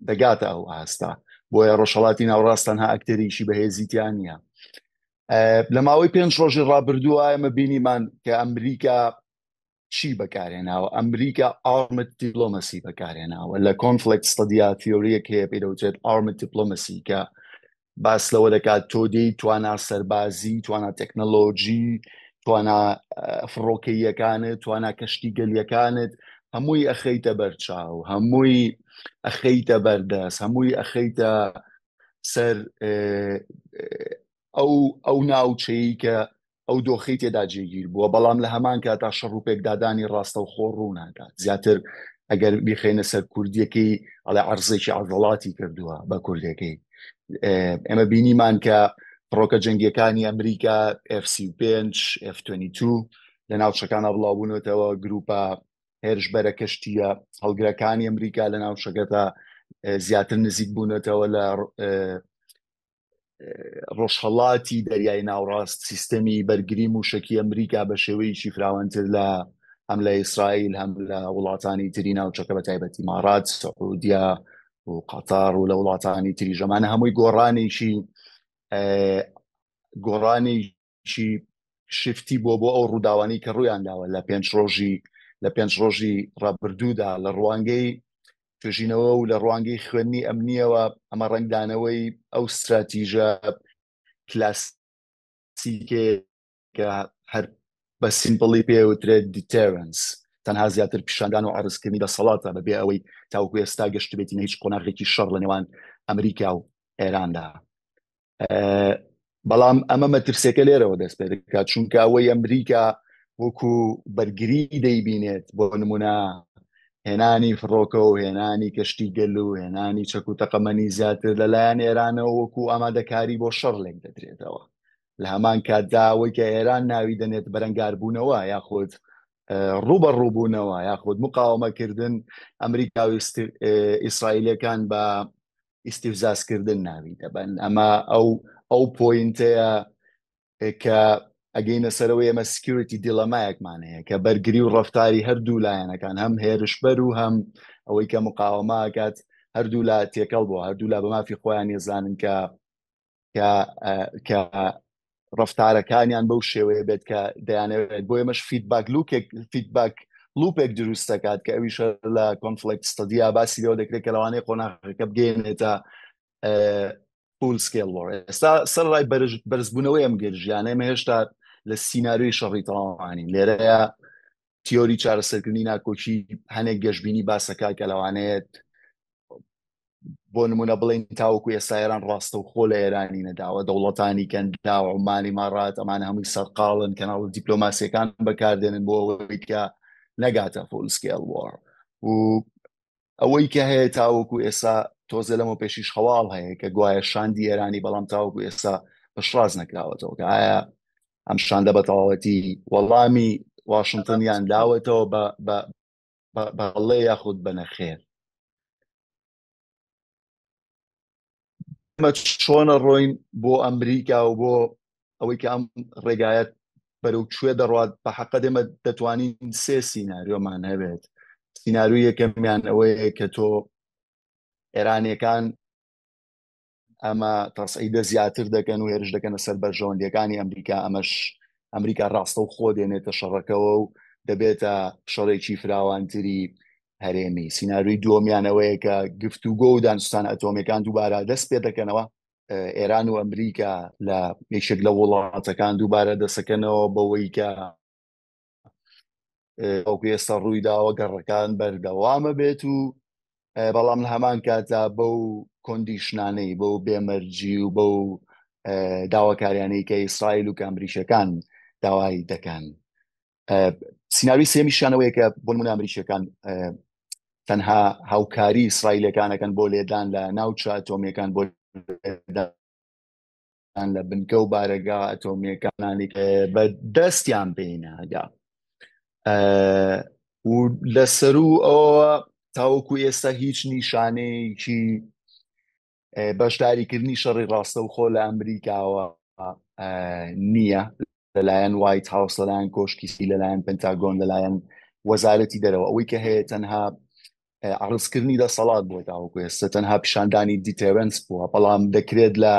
دەگاتە ئەو ئاستە بۆیە ڕۆژهەڵاتی ناوەڕاست تەنها ئەکتەرێکی بەهێزی تیا نییە. لە ماوەی پێنج ڕۆژی ڕابردووە ئێمە بینیمان کە ئەمریکا چی بەکارهێناوە ئەمریکا armed diplomacy بەکارهێناوە لە conflict study یا تیۆریەک هەیە پێی دەوترێت armed diplomacy کە باس لەوە دەکات تۆ دێی توانا سەربازی توانا تەکنەلۆژی توانا فڕۆکەییەکانت توانا کەشتیگەلیەکانت هەمووی ئەخەیتە بەرچاو هەمووی ئەخەیتە بەردەست هەمووی ئەخەیتە سەر ئەو ئەو ناوچەی کە ئەو دۆخی تێدا جێگیر بووە بەڵام لە هەمان کاتا شەڕ و پێکدادانی ڕاستەوخۆ ڕوو ناکات زیاتر ئەگەر بیخەینە سەر کوردیەکەی ئەڵێ عەرزێکی عەزەڵاتی کردووە بە کوردەکەی ئێمە بینیمان کە فڕۆکە جەنگیەکانی ئەمریکا F-35 F-22 لە ناوچەکانە بڵاوبوونەتەوە گروپە هێرشبەرە کەشتییە هەڵگرەکانی ئەمریکا لە ناوچەکەدا زیاتر نزیک بوونەتەوە لە ڕۆژهەڵاتی دەریای ناوڕاست سیستەمی بەرگری موشکی ئەمریکا بە شێوەیەکی فراوانتر لە هەم لە ئیسرائیل هەم لە وڵاتانی تری ناوچەکە بە تایبەتی ئیمارات سعودیا و قەتار و لە وڵاتانی تری ژەمانە هەمووی گۆڕانێکی گۆڕانێکی shift ی بۆ بۆ ئەو ڕووداوانەی کە ڕوویان داوە لە پێنج ڕۆژی لە پێنج ڕۆژی ڕابردوودا لە ڕوانگەی توێژینەوە و لە ڕوانگەی خوێندنی ئەمنیەوە ئەمە ڕەنگدانەوەی ئەو ستراتیژە کلاسیکێ کە هەر بە simple ی پێوترێت deterrence تەنها زیاتر پیشاندان و عرضکردنی دەسەڵاتە بەبێ ئەوەی تاوەکو ئێستا گەشتبێتینە هیچ قۆناغێکی شەڕ لە نێوان ئەمریکا و ئێراندا. بەڵام ئەمە مەترسیەکە لێرەوە دەست پێ دەکات چونکە ئەوەی ئەمریکا وەکو بەرگری دەیبینێت بۆ نمونە هێنانی فڕۆکە و هێنانی کەشتی گەل و هێنانی چەک و تەقەمەنی زیاتر لەلایەن ئێرانەوە وەکو ئامادەکاری بۆ شەڕ لێک دەدرێتەوە لە هەمان کاتدا ئەوەی کە ئێران ناوی دەنێت بەرەنگاربوونەوە یاخود ڕووبەڕووبوونەوە یاخود مقاومەکردن ئەمریکا و ئیسرائیلەکان بە ئیستیفزازکردن ناوی دەبەن ئەمە ئەو ئەو point ەیە کە ئەگەینە سەرەوەی ئێمە security dilemma یەکمان هەیە کە بەرگری و ڕفتاری هەردوو لایەنەکان هەم هێرشبەر و هەم ئەوەی کە مقاومەکات هەردوو لا تێکەڵ بووە هەردوو لا بە مافی خۆیان ێزانن کە کە کە ڕفتارەکانیان بەو شێوەیە بێت کە دەیانەوێت بۆ ئێمەش feedback loop ێک feedback loop ێک دروست دەکات کە ئەویش لە conflict study یا باسی لەوە دەکرێت کە لەوانەیە قۆناغەکە بگەێنێتە full scale war ئێستا سەرڕای بەرزبوونەوەی ئەم گرژیانە ئێمە هێشتا لە سیناریۆی شەڕی تەواوانین لێرەیە تیۆری چارەسەرکردنی ناکۆکی هەنێک گەشببینی باسەکە کە لەوانەیە. بۆ نمونە بڵین تاوەکو ئێستا ئێران ڕاستەوخۆ لە ئێرانی نەداوە، دەوڵەتانی کەنداو، عومان، ئیمارات ئەمانە هەمووی سەرقاڵن، کەناڵە دیپلۆماسیەکان بەکاردێنن بۆ ئەوەی کە نەگاتە full scale war. و ئەوەی کە هەیە تاوەکو ئێستا تۆزێ لەمە پێشیش هەواڵ هەیە کە گوایە شاندی ئێرانی، بەڵام تاوەکو ئێستا پشتڕاست نەکراوەتەوە کە ئایا ئەم شاندە بە تەواوەتی وەڵامی واشنتنیان داوەتەوە بە بەڵێ یاخود بە نەخێر. ئەمە چۆنە ڕۆین بۆ ئەمریکا و بۆ ئەوەی کە ئەم ڕێگایەت بەرەو کوێ دەڕوات؟ بە حەقە ئێمە دەتوانین سێ سیناریۆمان هەبێت. سیناریۆی یەکەمیان ئەوەیە کە تۆ ئێرانیەکان ئەمە تەسعیدە زیاتر دەکەن و هێرش دەکەنە سەر بەرژەوەندیەکانی ئەمریکا، ئەمەش ئەمریکا ڕاستەوخۆ دێنێتە شەڕەکەوە و دەبێتە شەڕێکی فراوانتری هەرێمی. سیناریۆی دووەمیان ئەوەیە کە گفتوگۆ و دانوستانە ئەتۆمیەکان دووبارە دەست پێ دەکەنەوە، ئێران و ئەمریکا لە یەکێک لە وڵاتەکان دووبارە دەسەکەنەوە بەوەی کە ئەوکو ئێستا ڕووی داوە گەڕەکان بەردەوامە بێت و بەڵام لە هەمان کاتدا بەو condition انەی بەو بێمەرجی و بەو داواکاریانەی کە ئیسرائیل و کە ئەمریکیەکان داوای دەکەن. سیناریۆی سێمیشانەوەیە کە بۆ نمونە ئەمریکیەکان تەنها هاوکاری ئیسرائیلەکانەکەن بۆ لێدان لە ناوچە ئەتۆمیەکان، بۆ لە بنکە و بارەگا ئەتۆمیەکانی بە دەستیان پێیناگا. و لەسەر و ئەوە تاوەکو ئێستا هیچ نیشانەیەکی بەشداریکردنی شەڕی ڕاستەوخۆ لە ئەمریکاوە نییە، لەلایەن وایت هاوس، لەلایەن کۆشکی سپی، لەلایەن پنتاگۆن، لەلایەن وەزارەتی دەرەوە. ئەوەی کە هەیە تەنها عرضکردنی دەسەڵات بووە تاوەکو ئێستا، تەنها پیشاندانی deterrence بووە، بەڵام دەکرێت لە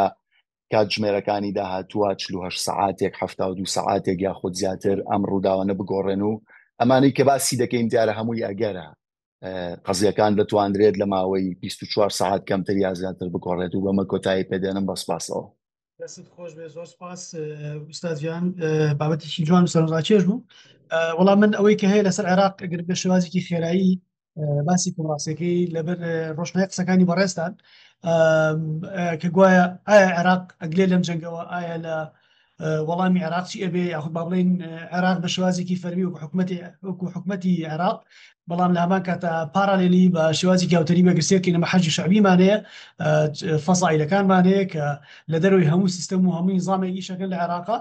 کاتژمێرەکانی داهاتووە 48 سەعاتێک، 72 سەعاتێک یاخود زیاتر ئەم ڕووداوانە بگۆڕێن. و ئەمانەی کە باسی دەکەین دیارە هەمووی ئەگەرە، قەزیەکان دەتواندرێت لە ماوەی 24 سەعات کەمتر یا زیاتر بگۆڕێت. و بەمە کۆتایی پێدێنم، بە سپاسەوە. دەستت خۆش بێ، زۆر سپاس ئوستاز گیان، بابەتێکی جوان و سەرنجڕاکێش بوو. وەڵام من ئەوەی کە هەیە لەسەر عێراق ئەگەر بە شێوازێکی خێرایی باسی کۆمڕاستەکەی لەبەر ڕۆشنای قسەکانی بەڕێزتان کە گوایە ئایا عێراق ئەگلێ لەم جەنگەوە، ئایا لە وەڵامی عێراق چی ئەبێ، یاخود با بڵێین عێراق بە شێوازێکی فەرمی وەکو حکومەتی وەکو حکومەتی عێراق، بەڵام لە هەمان کاتە parallelly بە شێوازی گاوتەری بەگرسێکین ئەمە حەشدی شەعبیمان هەیە، فەسائیلەکانمان هەیە کە لە دەرەوەی هەموو سیستەم و هەموو نیزامێک ئیشەکەن لە عێراقا.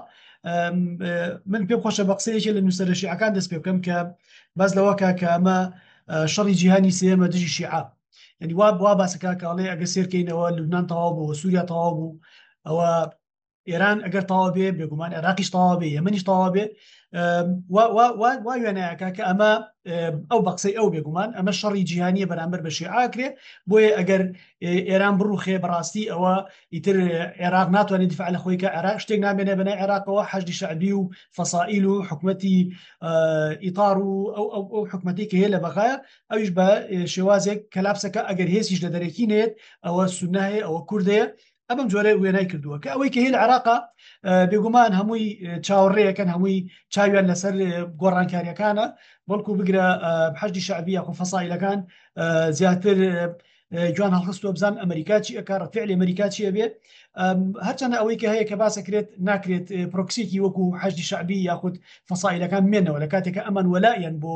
من پێم خۆشە بە قسەیەکی لە نووسەرە شیعەکان دەست پێ بکەم کە باس لەوە کە کە ئەمە شەڕی جیهانی سێیەمە دژی شیعە، یعنی وا وا باسەکە کاڵێ ئەگە سێرکەینەوە لوبنان تەواو بوو، سووریا تەواو بوو، ئەوە ئێران ئەگەر تەواو بێ بێگومان عێراقیش تەواو بێ، یەمەنیش تەواو بێ. وا وێنایەکە کە ئەمە ئەو بە قسەی ئەو بێگومان ئەمە شەڕی جیهانیە بەرامبەر بە شیعاکرێ، بۆیە ئەگەر ئێران بڕوخێ بەڕاستی ئەوە ئیتر عێراق ناتوانێت دیفاع لە خۆی کە عێراق شتێک نامێنێ بەنای عێراقەوە، حەشدی شەعبی و فەسائیل و حکومەتی ئیتار و ئەو ئەو ئەو حکومەتی کە هەیە لە بەغایە ئەویش بە شێوازێک collapse ەکە ئەگەر هێزیش لە دەرەکی نێت ئەوە سونە هەیە ئەوە کوردەیە. ئەمەم جۆرە وێنای کردووە کە ئەوەی کە هەیە لە عێراقا بێگومان هەمووی چاوەڕێیەکەن، هەمووی چاویان لەسەر گۆڕانکاریەکانە، بەڵکو بگرە حەشدی شەعبی یاخۆ فەسائیلەکان زیاتر جوان هەڵخستووە بزان ئەمریکا چی ئەکا، ڕەفعلی ئەمریکا چیە بێت. هەرچەندە ئەوەی کە هەیە کە باسەکرێت ناکرێت پرۆکسێکی وەکو حەشدی شەعبی یاخود فەسائیلەکان بمێنەوە لە کاتێکە ئەمان وەلایەن بۆ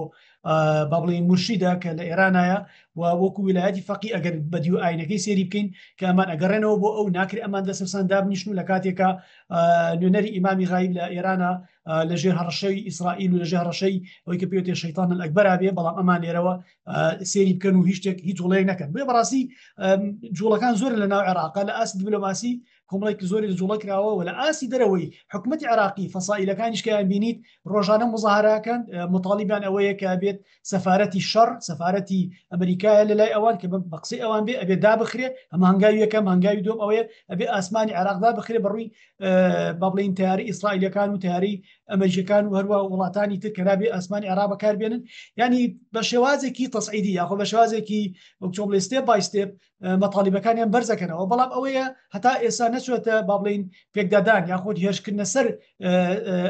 با بڵێین مورشیدە کە لە ئێرانایە و وەکو ویلایەتی فەقی ئەگەر بە دیو ئاینەکەی سێری بکەین کە ئەمان ئەگەڕێنەوە بۆ ئەو، ناکرێت ئەمان دەسەرسان دابنیشن و لە کاتێکا نوێنەری ئیمامی غایب لە ئێرانە لە ژێر هەڕەشەی ئیسرائیل و لە ژێر هەڕەشەی ئەوەی کە پێوتێ شەیتان ئەکبەر بێ، بەڵام ئەمان لێرەوە سێری بکەن و هیچ شتێک هیچ جوڵەیەک نەکەن. بۆیە بەڕاستی جوڵەکان زۆر لە ناو عێراقا لە ئاستی دیبلۆماسی کۆمەڵێکی زۆری لە جوڵە کراوە و لە ئاستی دەرەوەی حکوومەتی عێراقی فەسائیلەکانیش کەیان بینیت ڕۆژانە مظاهراکەن، مطالبیان ئەوەیە کە بێت سەفارەتی شەڕ سەفارەتی ئەمریکایە لە لای ئەوان کە بە قسەی ئەوان بێ ئەبێ دابخرێ. ئەمە هەنگاوی یەکەم. هەنگاوی دووەم ئەوەیە ئەبێ ئاسمانی عێراق دابخرێ بە ڕووی با بڵێین تیاری ئیسرائیلەکان و تیاری ئەمریکەکان و هەروە وڵاتانی تر کە نابێ ئاسمانی عێراق بەکاربێنن. ینی بە شێوازێکی تەسعیدی یاخۆ بە شێوازێکی وەک چۆن بڵێ step by step مەتالیبەکانیان بەرزەکەنەوە، بەڵام ئەوەیە هەتا ئێستا نەچوێتە با بڵین پێکدادان یاخود هێرشکردنە سەر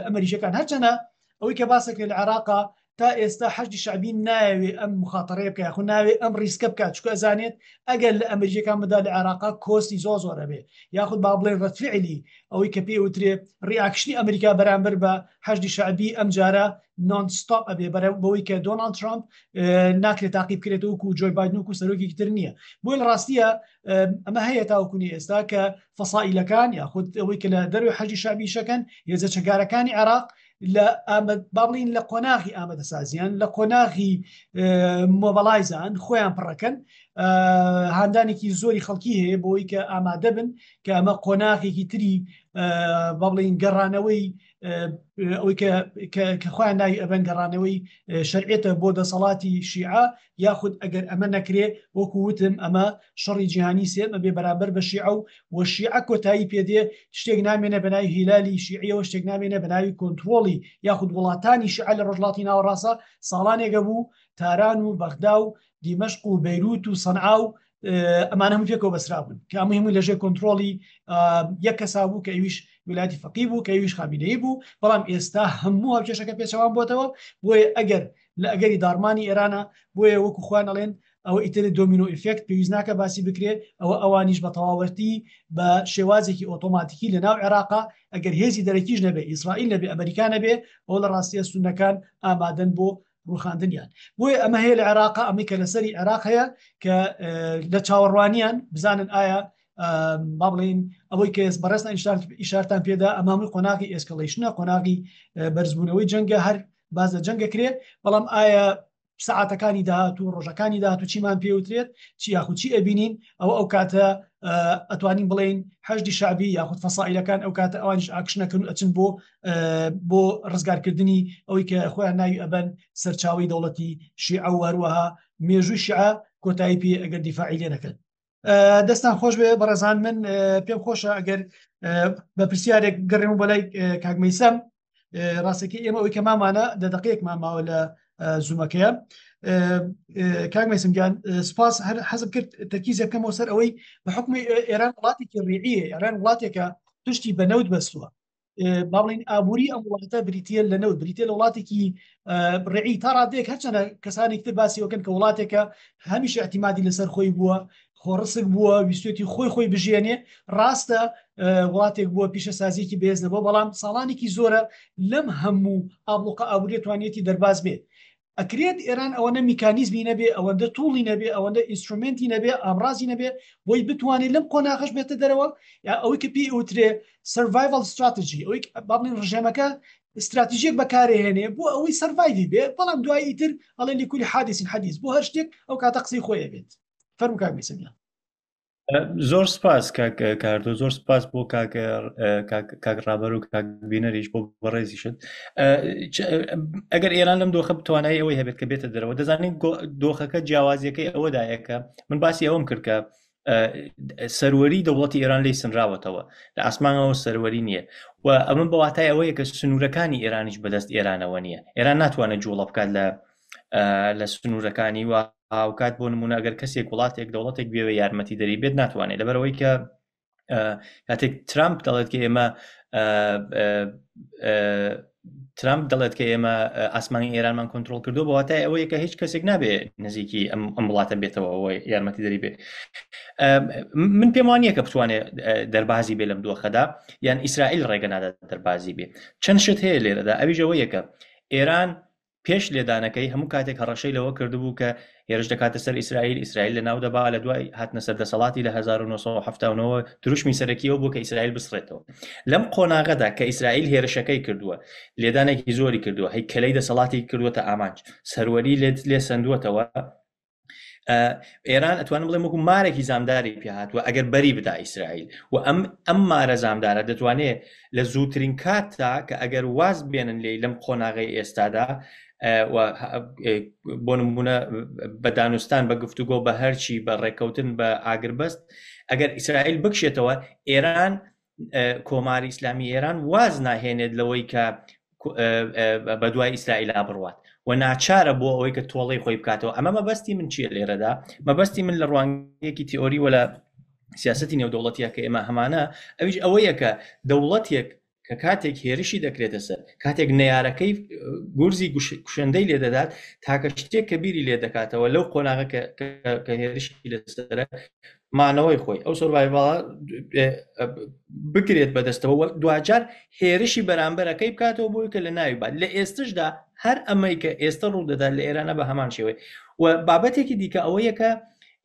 ئەمریکەکان. هەرچەنە ئەوەی کە باسەکرێت لە عێراقا تا ئێستا حەشدی شەعبی نایەوێ ئەم مخاتەرەیە بکا یاخود ناوێ ئەم risk ە بکات چونکە ئەزانێت ئەگەر لە ئەمریکیەکان بدا لە عێراقا cost ی زۆر زۆر ئەبێ یاخود با بڵێن ڕەدفعلی ئەوەی کە پێی وترێ reaction ی ئەمریکا بەرامبەر بە حەشدی شەعبی ئەمجارە non stop ئەبێ بەرە بەوەی کە دۆناڵد ترامپ ناکرێت تاقی بکرێتەوە وەکو جۆی بایدن وەکو سەرۆکێکی تر نییە بۆیە لە ڕاستیە ئەمە هەیە تاوەکونی ئێستا کە فەسائیلەکان یاخود ئەوەی کە لە دەروی حەجی شەعبی شەکەن هێزە چەکدارەکانی عێراق لە ئامە با بڵین لە قۆناغی ئامادەسازیان لە قۆناغی mobilize ان خۆیان پڕەکەن هاندانێکی زۆری خەڵکی هەیە بۆی کە ئامادە بن کە ئەمە قۆناغێکی تری با بڵین گەڕانەوەی ئەوەی کە خۆیان ناوی ئەبەن گەڕانەوەی شەرعێتە بۆ دەسەڵاتی شیعە یاخود ئەگەر ئەمە نەکرێ وەکو وتم ئەمە شەڕی جیهانی سێم ئەبێ بەرامبەر بە شیعە و وە شیعە کۆتایی پێدێ شتێک نامێنە بەناوی هیلالی شیعیەوە شتێک نامێنە بەناوی کۆنترۆڵی یاخود وڵاتانی شیعە لە ڕۆژهەڵاتی ناوەڕاستە ساڵانێکە بوو تاران و بەغدا و دیمەشق و بەیروت و سەنعا و ئەمانە هەموو پێکەوە بەسرابوون کە ئەمە هەمووی لەژێر کۆنترۆڵی یەک کەسا بوو کە ئەویش ویلایەتی فەقی بوو کە ئەویش خامینەیی بوو بەڵام ئێستا هەموو هاوکێشەکە پێچەوان بۆتەوە بۆیە ئەگەر لە ئەگەری داڕمانی ئێرانە بۆیە وەکو خۆیان ئەڵێن ئەوە ئیتر domino effect پێویست ناکە باسی بکرێ ئەوە ئەوانیش بە تەواوەتی بە شێوازێکی ئۆتۆماتیکی لە ناو عێراقا ئەگەر هێزی دەرەکیش نەبێ ئیسرائیل نەبێ ئەمریکا نەبێ ئەوە لە ڕاستیە سونەکان ئامادەن بۆ ڕوخاندنیان بۆیە ئەمە هەیە لە عێراقا ئەمەی کە لەسەری عێراق هەیە کە لە چاوەڕوانیان بزانن ئایا با بڵین ئەوەی کە بەڕێزتان ئیشارتان پێدا ئەمامی قۆناغی escalation ە قۆناغی بەرزبوونەوەی جەنگە هەر باز لە جەنگە کرێ بەڵام ئایا سەعاتەکانی داهاتوو ڕۆژەکانی داهاتوو چیمان پێوترێت چی یاخود چی ئەبینین ئەوە ئەو کاتە ئەتوانین بڵین حەشدی شعبی یاخود فەسائلەکان ئەو کاتە ئەوانیش action ەکەن و ئەچن بۆ بۆ ڕزگارکردنی ئەوەی کە خۆیان ناوی ئەبەن سەرچاوی دەوڵەتی شیعە و هەروەها مێژووی شیعە کۆتایی پێ ئەگەر دیفاعی لێ نەکەن دەستان خۆش بێ بەڕێزان من پێم خۆشە ئەگەر بە پرسیارێک گەڕێم بەلای کاک مەیسەم ڕاستەکەی ئێمە ئەوی کە مامانە دە دقەیەکمان ماوە لە Zoom ەکەیە کاک مەیسم گیان سپاس هەر حەزم کرد تەرکیزێ بکەمەوە سەر ئەوەی بە حکومی ئێران وڵاتێکی ڕیعیە ئێران وڵاتێکە پشتی بە نەوت بەستووە با بڵین ئابووری ئەم وڵاتە بریتە لە نەوت بریتە لە وڵاتێکی ڕعی تا ڕادێک هەرچەنە کەسانێک تر باسی وەکەن کە وڵاتێکە هەمیشە اعتیمادی لەسەر خۆی بووە خۆڕسک بووە ویستێتی خۆی خۆی بژێنێ ڕاستە وڵاتێک بووە پیشەسازیەکی بێز نەبووە بەڵام ساڵانێکی زۆرە لەم هەموو ئابڵوقە ئابووریە توانیەتی دەرباز بێت ئەکرێت ئێران ئەوەنە میکانیزمی نەبێ ئەوەندە tool ی نەبێ ئەوەندە instrument ی نەبێ ئامرازی نەبێ بۆی بتوانێت لەم قۆناغەش بێتە دەرەوە یا ئەوەی کە پێی ئەوترێ survival strategy ئەوەی با بڵێین ڕژێمەکە استراتیژیەک بەکارهێنێ بۆ ئەوەی survive ی بێ بەڵام دوای ئیتر ئەڵێ لكل حادث حديث بۆ هەر شتێک ئەو کاتە قسەی خۆی بێت فەرموو کاک مەیسەم گیان. زۆر سپاس کاک کاردۆ زۆر سپاس بۆ کاک کاک ڕابەر و کاک بینەریش بۆ بەڕێزیشت ئەگەر ئێران لەم دۆخە بتوانایی ئەوەی هەبێت کە بێتە دەرەوە دەزانین دۆخەکە جیاوازیەکەی ئەوەدایە کە من باسی ئەوەم کرد کە سەروەری دەوڵەتی ئێران لی سنراوەتەوە لە ئاسمانەوە سەروەری نییە و ئەمە بە واتای ئەوەیە کە سنوورەکانی ئێرانیش بەدەست ئێرانەوە نییە ئێران ناتوانێت جوڵە بکات لە لە سنوورەکانی و هاوکات بۆ نمونە ئەگەر کەسێک وڵاتێک دەوڵەتێک بێوێ یارمەتی دەری بێت ناتوانێت لەبەرەوەی کە کاتێک ترامپ دەڵێت کە ئێمە ترامپ دەڵێت کە ئێمە ئاسمانی ئێرانمان کۆنتترۆل کردو بەواتای ئەوەیە کە هیچ کەسێک نابێ نزیکی ئەم ئەم وڵاتە بێتەوە ئەوەی یارمەتی دەری بێ من پێم وانە کە بتوانێت دەربازی بێ لەم دۆخەدا یان ئیسرائیل ڕێگە نادات دەربازی بێ چەند شت هەیە لێرەدا ئەویش ئەوەیە کە ئێران پێش لێدانەکەی هەموو کاتێک هەڕەشەی لەوە کردبوو کە هێرش دەکاتە سەر ئیسرائیل، ئیسرائیل لەناو دەبا، لە دوای هاتنە سەر دەسەڵاتی لە 1979 دروشمی سەرەکی ئەوە بوو کە ئیسرائیل بسڕێتەوە. لەم قۆناغەدا کە ئیسرائیل هێرشەکەی کردووە، لێدانێکی زۆری کردووە، هەیکەلەی دەسەڵاتی کردووەتە ئامانج، سەروەری لێ سەندووەتەوە، ئێران ئەتوانم بڵێم وەکو مارێکی زامداری پێ هاتووە ئەگەر بەری بدا ئیسرائیل و ئەم ئەم مارە زامدارە دەتوانێت لە زووترین کاتدا کە ئەگەر واز بێنن لێی لەم قۆناغەی ئێستادا بۆ نمونە بە دانوستان بە گفتوگۆ بە هەرچی بە ڕێککەوتن بە ئاگربەست ئەگەر ئیسرائیل بکشێتەوە ئێران کۆماری ئیسلامی ئێران واز ناهێنێت لەوەی کە بە دوای ئیسرائیلا بڕوات و ناچارە بۆ ئەوەی کە تۆڵەی خۆی بکاتەوە ئەمە مەبەستی من چییە لێرەدا مەبەستی من لە ڕوانگەیەکی تیۆری وە لە سیاستی نێودەوڵەتیە کە ئێمە هەمانە ئەویش ئەوەیە کە دەوڵەتێک کە کاتێک هێرشی دەکرێتە سەر، کاتێک نەیارەکەی گورزی کوشندەی لێ دەدات، تاکە شتێک کە بیری لێ دەکاتەوە لەو قۆناغە کە هێرشی لەسەرە مانەوەی خۆی ئەو survival ە بگرێت بەدەستەوە و دواجار هێرشی بەرامبەرەکەی بکاتەوە بۆی کە لە ناوی بات. لە ئێستشدا هەر ئەمەی کە ئێستا ڕوو دەدات لە ئێرانە بە هەمان شێوەی و بابەتێکی دیکە ئەوەیە کە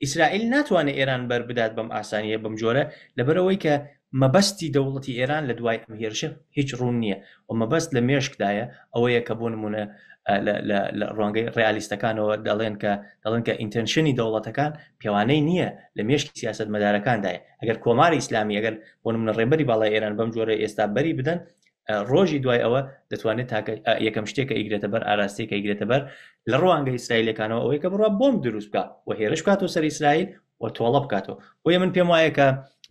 ئیسرائیل ناتوانێت ئێران بەر بدات بەم ئاسانیە بەم جۆرە لەبەرئەوەی کە مەبەستی دەوڵەتی ئێران لە دوای ئەم هێرشە هیچ ڕوون نییە و مەبەست لە مێشکدایە ئەوەیە کە بۆ نمونە لە ڕوانگەی ڕیالیستەکانەوە دەڵێن کە دەڵێن کە intention ی دەوڵەتەکان پێوانەی نییە لە مێشکی سیاسەتمەدارەکاندایە ئەگەر کۆماری ئیسلامی ئەگەر بۆ نمونە ڕێبەری باڵای ئێران بەم جۆرە ئێستا بەری بدەن ڕۆژی دوای ئەوە دەتوانێت تاکە یەکەم شتێک کە ئیگرێتە بەر ئاراستەیەکە ئیگرێتە بەر لە ڕوانگە ئیسرائیلەکانەوە ئەوەی کە بڕوا بۆم دروست بکە و هێرش بکاتەوە سەر ئیسرائیل و تۆڵە بکاتەوە بۆیە من پێم وایە کە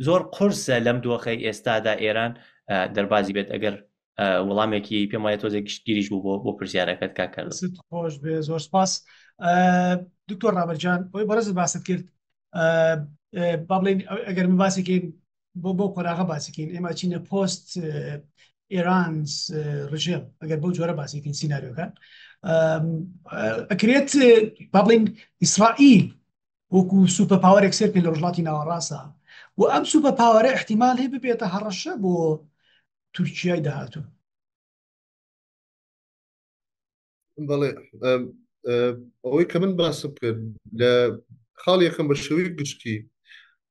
زۆر قورسە لەم دۆخەی ئێستادا ئێران دەربازی بێت ئەگەر وەڵامێکی پێم وایە تۆزێک گشتگیریش بوو بۆ بۆ پرسیارەکەت کاک کارلۆس. دەستت خۆش بێ زۆر سپاس دکتۆر ڕابەرجان ئەوەی بەڕێزت باست کرد با بڵێین ئەگەر من باسێکین بۆ بۆ قۆناغە باسیکەین ئێمە چینە پۆست ئێرانس ڕژێم ئەگەر بەو جۆرە باسیکەین سیناریۆکان ئەکرێت با بڵێین ئیسرائیل وەکو super power ێک سێر بکەین لە ڕۆژهەڵاتی ناوەڕاستە و ئەم super power ە احتیمال هەیە ببێتە هەڕەشە بۆ تورکیای داهاتوو. بەڵێ ئەوەی کە من باسم کرد لە خاڵ یەکەم بە شێوەی گشتی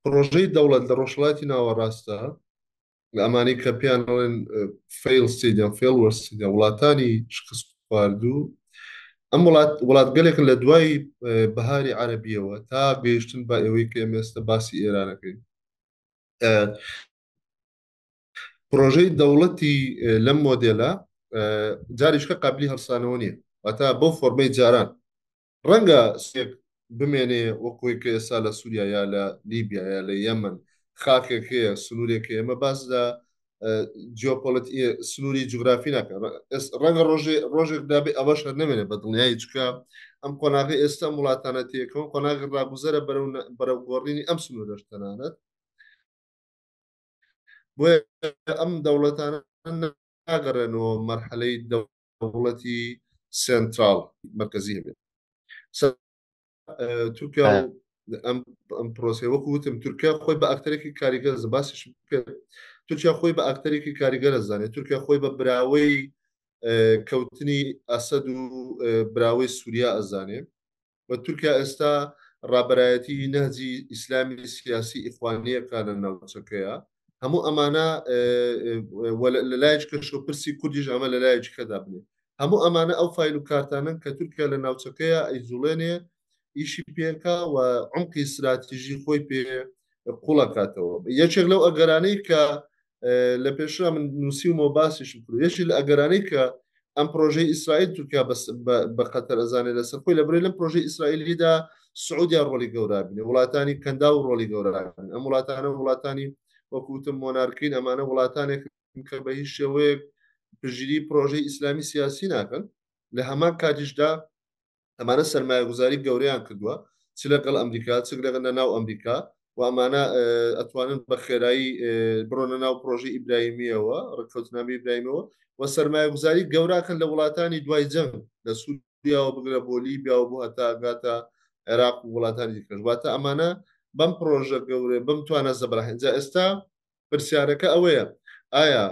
پڕۆژەی دەوڵەت لە ڕۆژهەڵاتی ناوەڕاستە لە ئەمانەی کە پێیان ئەڵێن failed state یان failure state یان وڵاتانی شکست خواردوو ئەم وڵات وڵاتگەلێکن لە دوای بەهاری عەرەبیەوە تا گەیشتن بە ئێوەی کە ئێمە ئێستا باسی ئێرانەکەین پرۆژەی دەوڵەتی لەم مۆدێلە جاریشکە قابلی هەڵسانەوە نییە واتا بۆ فۆرمەی جاران ڕەنگە سێک بمێنێ وەکۆی کە ئێستا لە سووریا یا لە لیبیا یا لە یەمەن خاکێک هەیە سنوورێک هەیە ئێمە باس لە جیۆپۆلەت سنووری جوگرافی ناکە ڕەنگە ڕۆژێ ڕۆژێک دابێ ئەوەش هەر نەمێنێ بە دڵنیایی چکە ئەم قۆناغی ئێستا ئەم وڵاتانە تێکەوە قۆناغی ڕاگوزەرە بەرەو بەرەو گۆڕینی ئەم سنوورەش تەنانەت بۆیە ئەم دەوڵەتانە ناگەڕێنەوە مەرحەلەی دەوڵەتی سێنتراڵ مەرکەزی هەبێت تورکیا و ئەم ئەم پرۆسەی وەکو وتم تورکیا خۆی بە ئەکتەرێکی کاریگەر باسیش کرد تورکیا خۆی بە ئەکتەرێکی کاریگەرە زانێت تورکیا خۆی بە براوەی کەوتنی ئەسەد و براوەی سووریا ئەزانێ و تورکیا ئێستا ڕابەرایەتی نەهجی ئیسلامی سیاسی ئیخوانیەکە لە ناوچەکەیە هەموو ئەمانە لە لایەکی کەشەوە پرسی کوردیش ئەمە لە لایەکی کەدا بنێ هەموو ئەمانە ئەو فایل و کارتانن کە تورکیا لە ناوچەکەیە ئەیجوڵێنێ ئیشی پێکا و عمقی استراتیژی خۆی پێ قوڵەکاتەوە یەکێک لەو ئەگەرانەی کە لە پێشرا من نووسیومەوە باسیشم کرد یەکی لە ئەگەرانەی کە ئەم پرۆژەی ئیسرائیل تورکیا بە قەتەر ئەزانێت لەسەر خۆی لە بڕی لەم پرۆژەی ئیسرائیلیدا سعودیا ڕۆڵی گەورە بینێ وڵاتانی کەنداو ڕۆڵی گەورە ئەم وڵاتانە وڵاتانی وەکوتم مۆنارکین ئەمانە وڵاتانێک کە بە هیچ شێوەیەک پشتگیری پرۆژەی ئیسلامی سیاسی ناکەن لە هەمان کاتیشدا ئەمانە سەرمایەگوزاری گەورەیان کردووە چ لەگەڵ ئەمریکا چ لەگەڵ لە ناو ئەمریکا و ئەمانە ئەتوانن بە خێرایی بڕۆنە ناو پرۆژەی ئیبراهیمیەوە ڕێککەوتنامەی ئیبراهیمەوە و سەرمایەگوزاری گەوراکەن لە وڵاتانی دوای جەنگ لە سووریاوە بگرە بۆ لیبیا و بۆ هەتا گاتە عێراق و وڵاتانی دیکەش واتە ئەمانە بەم پرۆژە گەورە بەم توانە زەبەلاح جا ئێستا پرسیارەکە ئەوەیە ئایا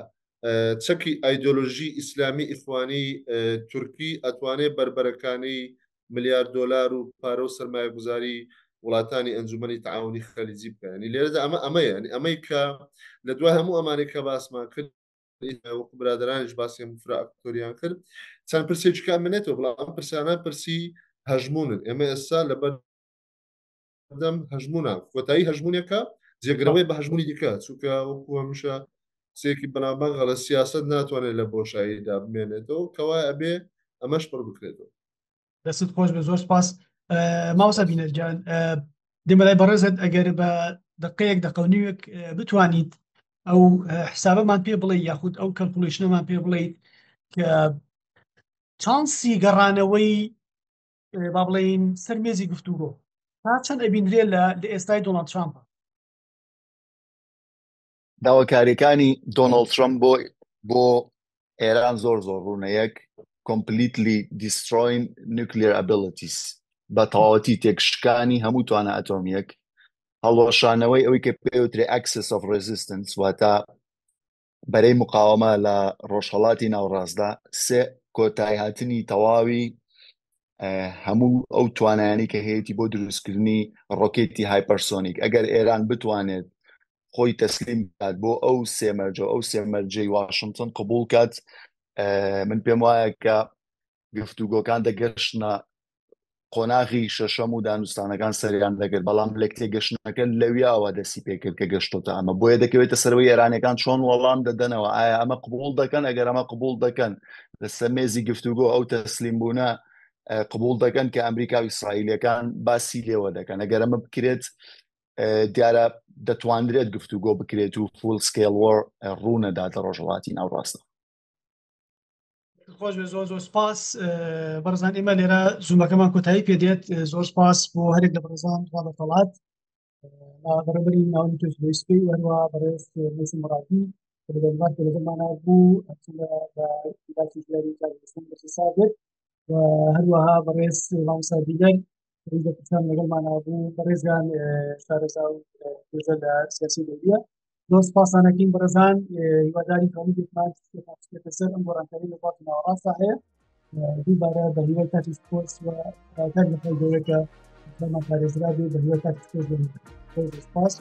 چەکی ئایدۆلۆژی ئیسلامی ئیخوانی تورکی ئەتوانێ بەربەرەکانی ملیار دۆلار و پارە و سەرمایەگوزاری وڵاتانی ئەنجومەنی تەعاونی خەلیجی بکە ینی لێرەدا ئەمە ئەمەیە ینی ئەمەی کە لە دوای هەموو ئەمانەی کە باسمان کرد وەکو برادەرانیش باسی هەموو فرە ئەکتۆریان کرد چەند پرسێکی کە منێتەوە بەڵام ئەم پرسانە پرسی هەژمونن ئێمە ئێستا لەبەر دەم هەژمونە کۆتایی هەژمونێکە جێگرەوەی بە هەژمونی دیکە چونکە وەکو هەمیشە قسەیەکی بەناوبانگ ئەڵێ سیاسەت ناتوانێت لە بۆشاییدا بمێنێتەوە کەوایە ئەبێ ئەمەش پڕ بکرێتەوە. دەستت خۆش بێ زۆر سپاس مامۆستا بینەر گیان دێمە لای بەڕێزت ئەگەر بە دقەیەک دقە و نیوێک بتوانیت ئەو حسابەمان پێ بڵێ یاخود ئەو calculation ەمان پێ بڵێیت کە چانسی گەڕانەوەی با بڵێین سەر مێزی گفتوگۆ تا چەند ئەبینرێ لە لە ئێستای دۆناڵد ترامپ؟ داواکاریەکانی دۆناڵد ترەمپ بۆ بۆ ئێران زۆر زۆر ڕوونە یەک completely destroying nuclear abilities بە تەواوەتی تێکشکانی هەموو توانا ئەتۆمیەک هەڵوەشانەوەی ئەوەی کە پێوترێ axis of resistance واتە بەرەی مقاومە لە ڕۆژهەڵاتی ناوڕاستدا سێ کۆتایهاتنی تەواوی هەموو ئەو توانایانی کە هەیەی بۆ دروستکردنی ڕۆکێتی hypersonic ئەگەر ئێران بتوانێت خۆی تەسلیم بکات بۆ ئەو سێ مەرجە ئەو سێ مەرجەی واشنتن قبول کات من پێم وایە کە گفتوگۆکان دەگەشتە قۆناغی شەشەم و دانوستانەکان سەریان دەگرت بەڵام لێک تێگەشتنەکە لەویاوە دەستی پێکرد کە گەشتۆتە ئەمە بۆیە دەکەوێتە سەرەوەی ئێرانەکان چۆن وەڵام دەدەنەوە ئایا ئەمە قبول دەکەن ئەگەر ئەمە قبول دەکەن لەسەر مێزی گفتوگۆ ئەو تەسلیم بوونە قبول دەکەن کە ئەمریکا و ئیسرائیلەکان باسی لێوە دەکەن ئەگەر ئەمە بکرێت دیارە دەتوانرێت گفتوگۆ بکرێت و full scale war ڕوونەدات لە ڕۆژهەڵاتی ناوڕاستە. خۆش بێ زۆر زۆر سپاس بەڕێزان ئێمە لێرە زوومەکەمان کۆتایی پێدێت زۆر سپاس بۆ هەرێک لە بەڕێزان ڕابەتەڵات بەڕێوەبەری ناوەندی توێژینەوەی سپی و هەروەها بەڕێز مەیسەم مەڕاتی کە لە دەنمارک لەگەڵمانە بوو هەرچەندە بە باسی ژیاری کاک مەیسەم بەسەر بێت و هەروەها بەڕێز مامۆستا بیدەر لە لەگەڵمانە بوو بەڕێزیان شارەزا و توێژەر لە سیاسی دەوریە زۆر سپاسانەکەین بەڕێزان هیواداری توانیبێتمان بچێتە سەر ئەم گۆڕانکاری لە وڵاتی ناوەڕاستدا هەیە دووبارە بە هیوای کاتی خۆش و کاک لە خۆی گەورە کە لەمان پارێزرا بێ بە هیوای کاتی خۆش بێ سپاس.